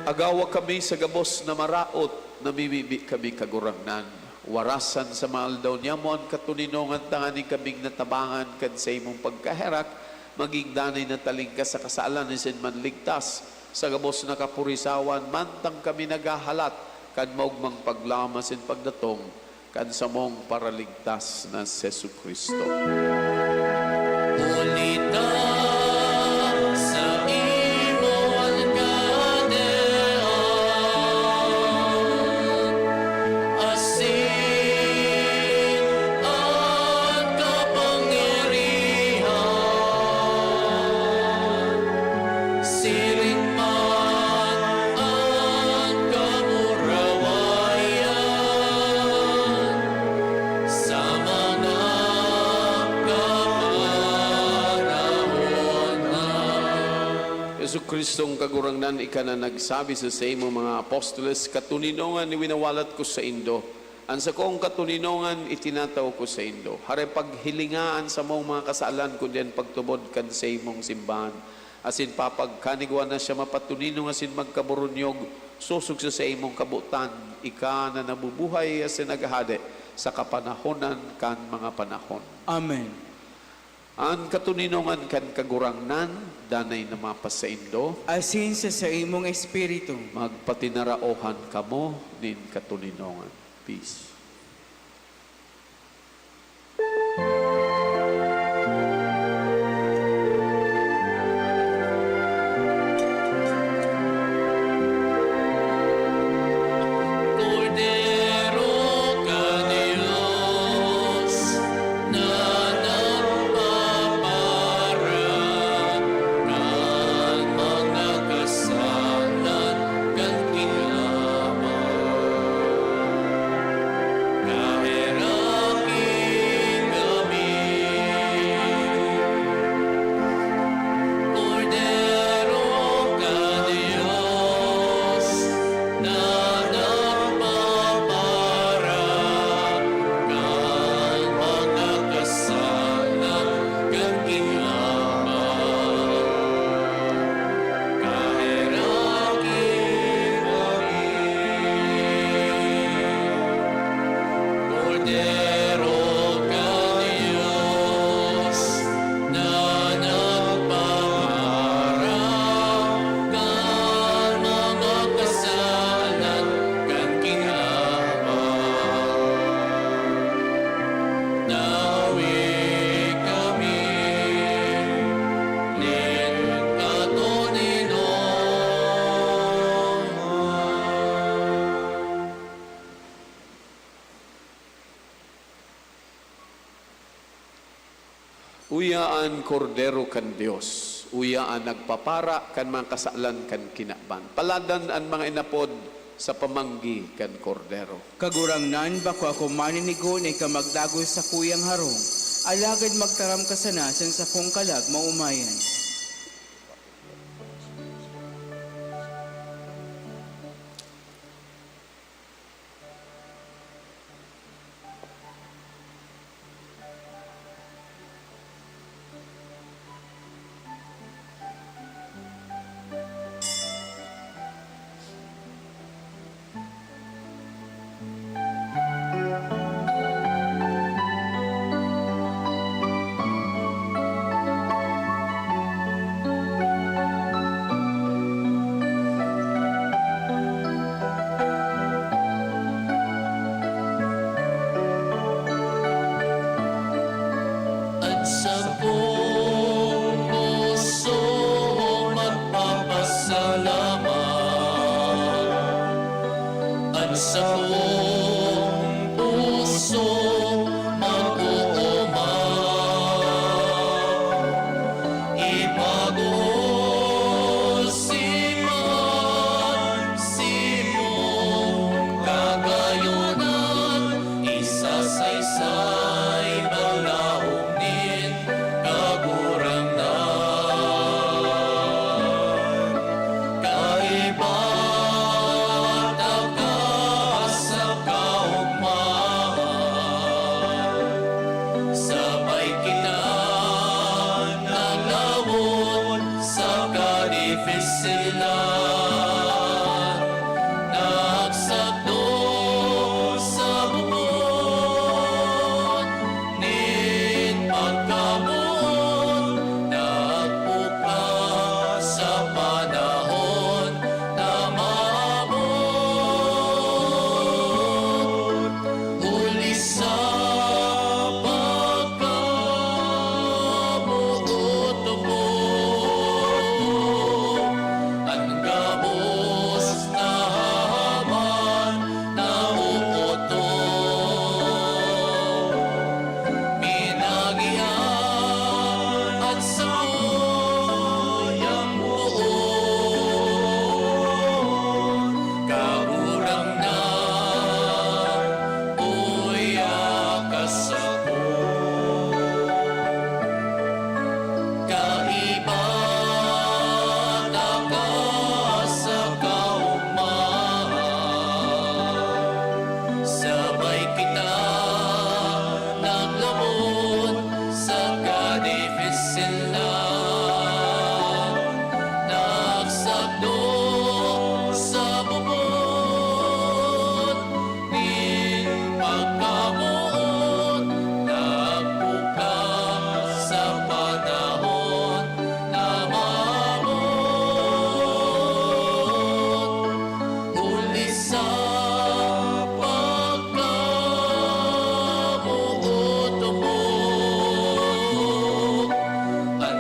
Agawa kami sa gabos na maraot, namimibi kami, Kagurangnan. Warasan sa mga aldaw niamo an katoninongan, tanganing kaming natabangan kan saimong pagkaherak, magin danay na talingkas sa kasalan asin manligtas sa gabos na kapurisawan, mantang kami naghahalat kan maogmang paglaom asin pagdatong kan samong Paraligtas na si Jesu-Cristo. Huli ta saimo an kahadean, asin an kapangyarihan, siring man an kamurawayan sa mga kapanahonan. Jesu-Cristong Kagurangnan, ika na nagsabi sa saimong mga apostoles, "Katoninongan winawalat ko saindo, an sakong katoninongan itinatao ko saindo." Hare, paghilinga an samong mga kasalan, kundi an pagtubod kan saimong simbahan. Asin papagkanigwa na siya mapatoninong asin magkaburunyog, sosog sa saimong kabotan, ika na nabubuhay asin naghahade sa kapanahonan kan mga panahon. Amen. An katoninongan kan Kagurangnan danay na mapasaindo. Asin sa saimong espiritu. Magpatinaraohan kamo nin katoninongan. Peace. Kordero kan Dios na nagpapara kan mga kasalan kan kilaban. Uya an Kordero kan Dios, uya an nagpapara kan mga kasalan kan kinaban. Paladan an mga inapod sa pamanggi kan Kordero. Kagurangnan, bako ako maninigo na ika magdagos sakuyang harong, alagad magtaram ka sana sa sakong kalag maomayan. An sakong puso magpapasalamat, an sakong puso mag-oomaw. Ipagos si man simong kagayonan, isasaysay balaog nin Kagurangnan. Kaiba taka sa kaogmahan, sabay kita naglawan sa kadifisilan, nagsakdong sa buot nin pagkamoot, nagbuka sa panahon na maabot. Huli sa pagkamoot mo, an gabos na hahaman naootop. Pinagian an sakuyang boot, Kagurangnan, uya ka sako. Kaiba taka sa kaogmahan, sabay kita naglawan sa kadifisilan, nagsakdong sa bubot nin pagkamoot, nagbuka sa panahon na maabot. Huli sa pagkamoot mo, an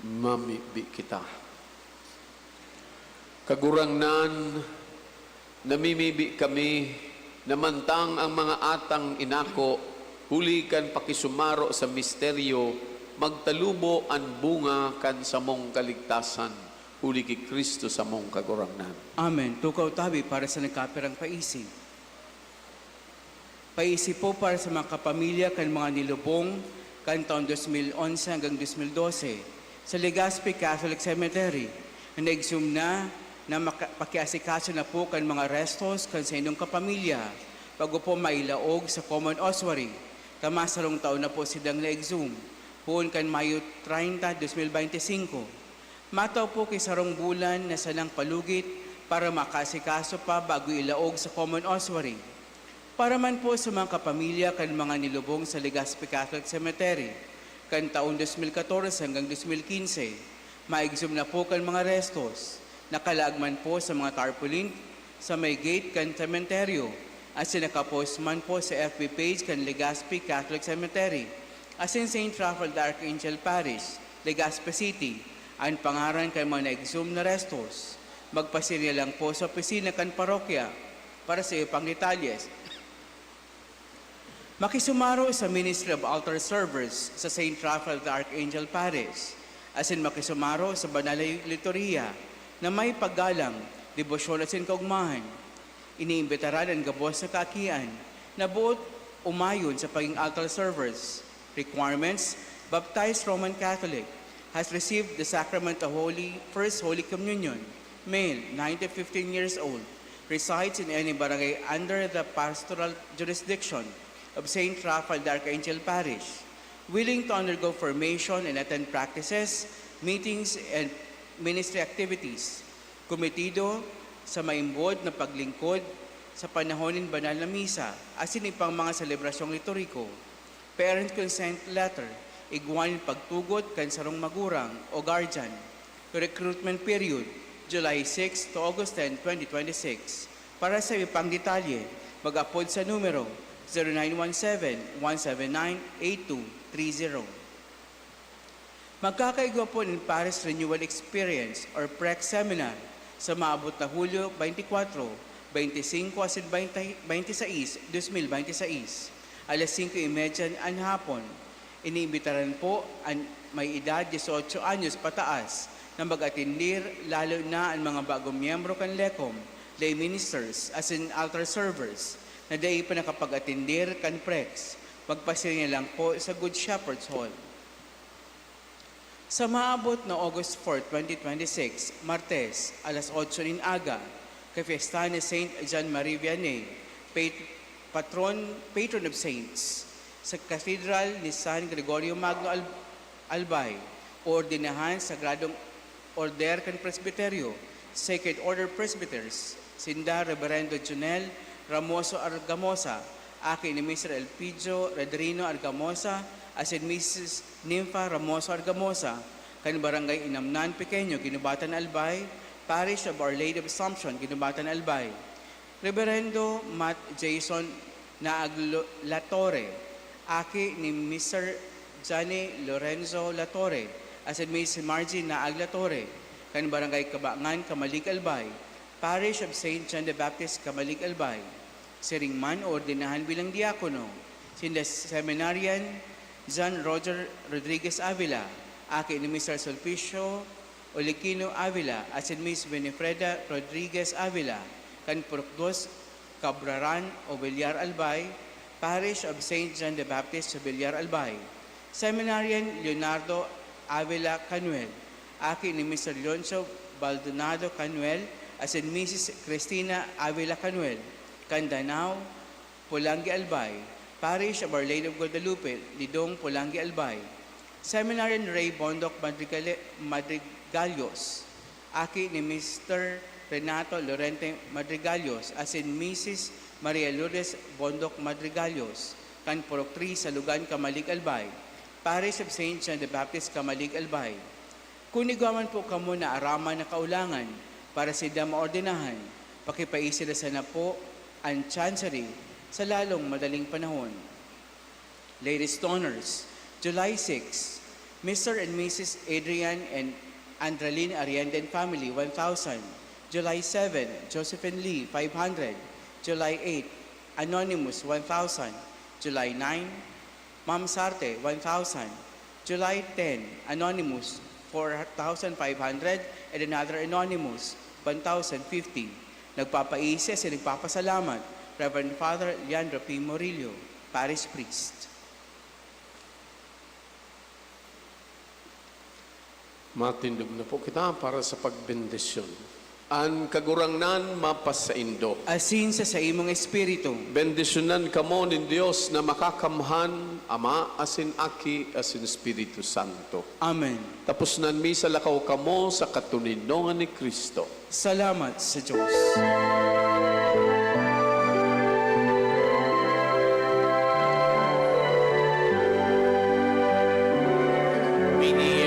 Mamibi kita. Kagurangnan, namimibi kami na mantang ang mga atang inako, huli kan pakisumaro sa misteryo, magtalubo an bunga kan samong kaligtasan, huli ki Cristo samong Kagurangnan. Amen. Tukaw tabi para sa nagkapirang paisi. Paisi po para sa mga kapamilya kan mga nilubong kan taon dos mil onse hanggang dos mil dose sa Legazpi Catholic Cemetery na nag-exhum na, na maka-, pakiasikaso na po kan mga restos kan saindong kapamilya bago po mailaog sa common ossuary. Kama sarong taon na po sidang na-exhum, poon kan Mayo treinta, dos mil bente singko. Matao po ki sarong bulan na sanang palugit para makaasikaso pa bago ilaog sa common ossuary. Para man po sa mga kapamilya kan mga nilubong sa Legazpi Catholic Cemetery, kan taon dos mil katorse hanggang dos mil kinse, maigsom na po kan mga restos. Nakalaag man po sa mga tarpaulin sa may gate kan sementeryo, asin nakapost man po sa F B page kan Legazpi Catholic Cemetery, asin Saint Raphael the Archangel Parish, Legazpi City, an pangaran kan mga na-exhum na restos. Magpasirya lang po sa opisina kan parokya para sa iba pang detalyes. Makisumaro sa Ministry of Altar Servers sa Saint Raphael the Archangel Parish, asin makisumaro sa banal na liturhiya na may paggalang, debosyon asin kaogmahan. Iniimbitaran an gabos na kaakian na boot umayon sa pagigin altar servers. Requirements: baptized Roman Catholic, has received the sacrament of Holy, First Holy Communion, male, nine to fifteen years old, resides in any barangay under the pastoral jurisdiction of Saint Raphael the Archangel Parish, willing to undergo formation and attend practices, meetings, and ministry activities, kometido sa maimbod na paglingkod sa panahon nin banal na misa asin ibang mga selebrasyong liturhiko. Parent consent letter, igwa nin pagtugot kan sarong magurang o guardian. Recruitment period, July six to August ten, twenty twenty-six. Para sa iba pang detalye, mag-apod sa numero zero nine one seven, one seven nine, eight two three zero. Magkakaigwa po nin Parish Renewal Experience or PREX Seminar sa maabot na Hulyo twenty-four, twenty-five asin twenty, twenty-six, dos mil bente seis, alas singko y media an hapon. Iniimbitaran po an may edad dieciocho anyos pataas na mag-atendir, lalo na an mga bagong miyembro kan LECOM, lay ministers, asin altar servers na dai pa nakapag-atendir kan PREX. Magpasirya lang po sa Good Shepherd's Hall. Sa maabot na August four, twenty twenty-six, Martes, alas otso nin aga, kapiesta ni Saint John Marie Vianney, pat-, patron, patron of saints, sa Katedral ni San Gregorio Magno Al-, Albay, oordinahan Sagradong Order kan Presbiteryo, Sacred Order Presbyters, sinda Reverendo Junel Ramoso Argamosa, aki ni Mister Elpidio Redrino Argamosa, asin Missus Nympha Ramoso Argamosa, kan Barangay Inamnan Pequeño, Guinobatan, Albay, Parish of Our Lady of Assumption, Guinobatan, Albay. Reverendo Matt Jason Naag Lo-, Latorre, aki ni Mister Johnny Lorenzo Latorre, asin Miss Margie Naag Latorre, kan Barangay Kabangan, Camalig, Albay, Parish of Saint John the Baptist, Camalig, Albay. Siring man, oordinahan bilang diakono, sinda Seminarian John Roger Rodriguez Avila, aki ni Mister Sulpicio Oliquino Avila, asin Miss Winifreda Rodriguez Avila, kan Purok Dos, Cabraran o Villar, Albay, Parish of Saint John the Baptist sa Villar, Albay. Seminarian Leonardo Avila Canuel, aki ni Mister Leoncio Baldonado Canuel, asin Missus Cristina Avila Canuel, kan Danao, Polangui, Albay, Parish of Our Lady of Guadalupe, Lidong, Polangui, Albay. Seminarian Ray Bondoc Madrigale-, Madrigalos, aki ni Mister Renato Lorente Madrigalos, asin Missus Maria Lourdes Bondoc Madrigalos, kan Purok Three, Salugan, Camalig, Albay, Parish of Saint John the Baptist, Camalig, Albay. Kun igwa man po kamo naaraman na kaulangan para sinda maordenahan, pakipaisi na sana po an Chancery sa lalong madaling panahon. Ladies Donors, July six, Mister and Missus Adrian and Andralyn Ariende and family, one thousand. July seven, Josephine Lee, five hundred. July eight, Anonymous, one thousand. July nine, Ma'am Sarte, one thousand. July ten, Anonymous, four thousand five hundred, and another Anonymous, one thousand fifty. Nagpapaisi asin nagpapasalamat, Reverend Father Leandro P. Murillo, Parish Priest. Matindog na po kita para sa pagbendisyon. An Kagurangnan mapasaindo. Asin sa saimong espiritu. Bendisyonan kamo nin Dios na Makakamhan, Ama, asin Aki, asin Espiritu Santo. Amen. Tapos nan misa, lakaw kamo sa katoninongan ni Cristo. Salamat sa Diyos. Bini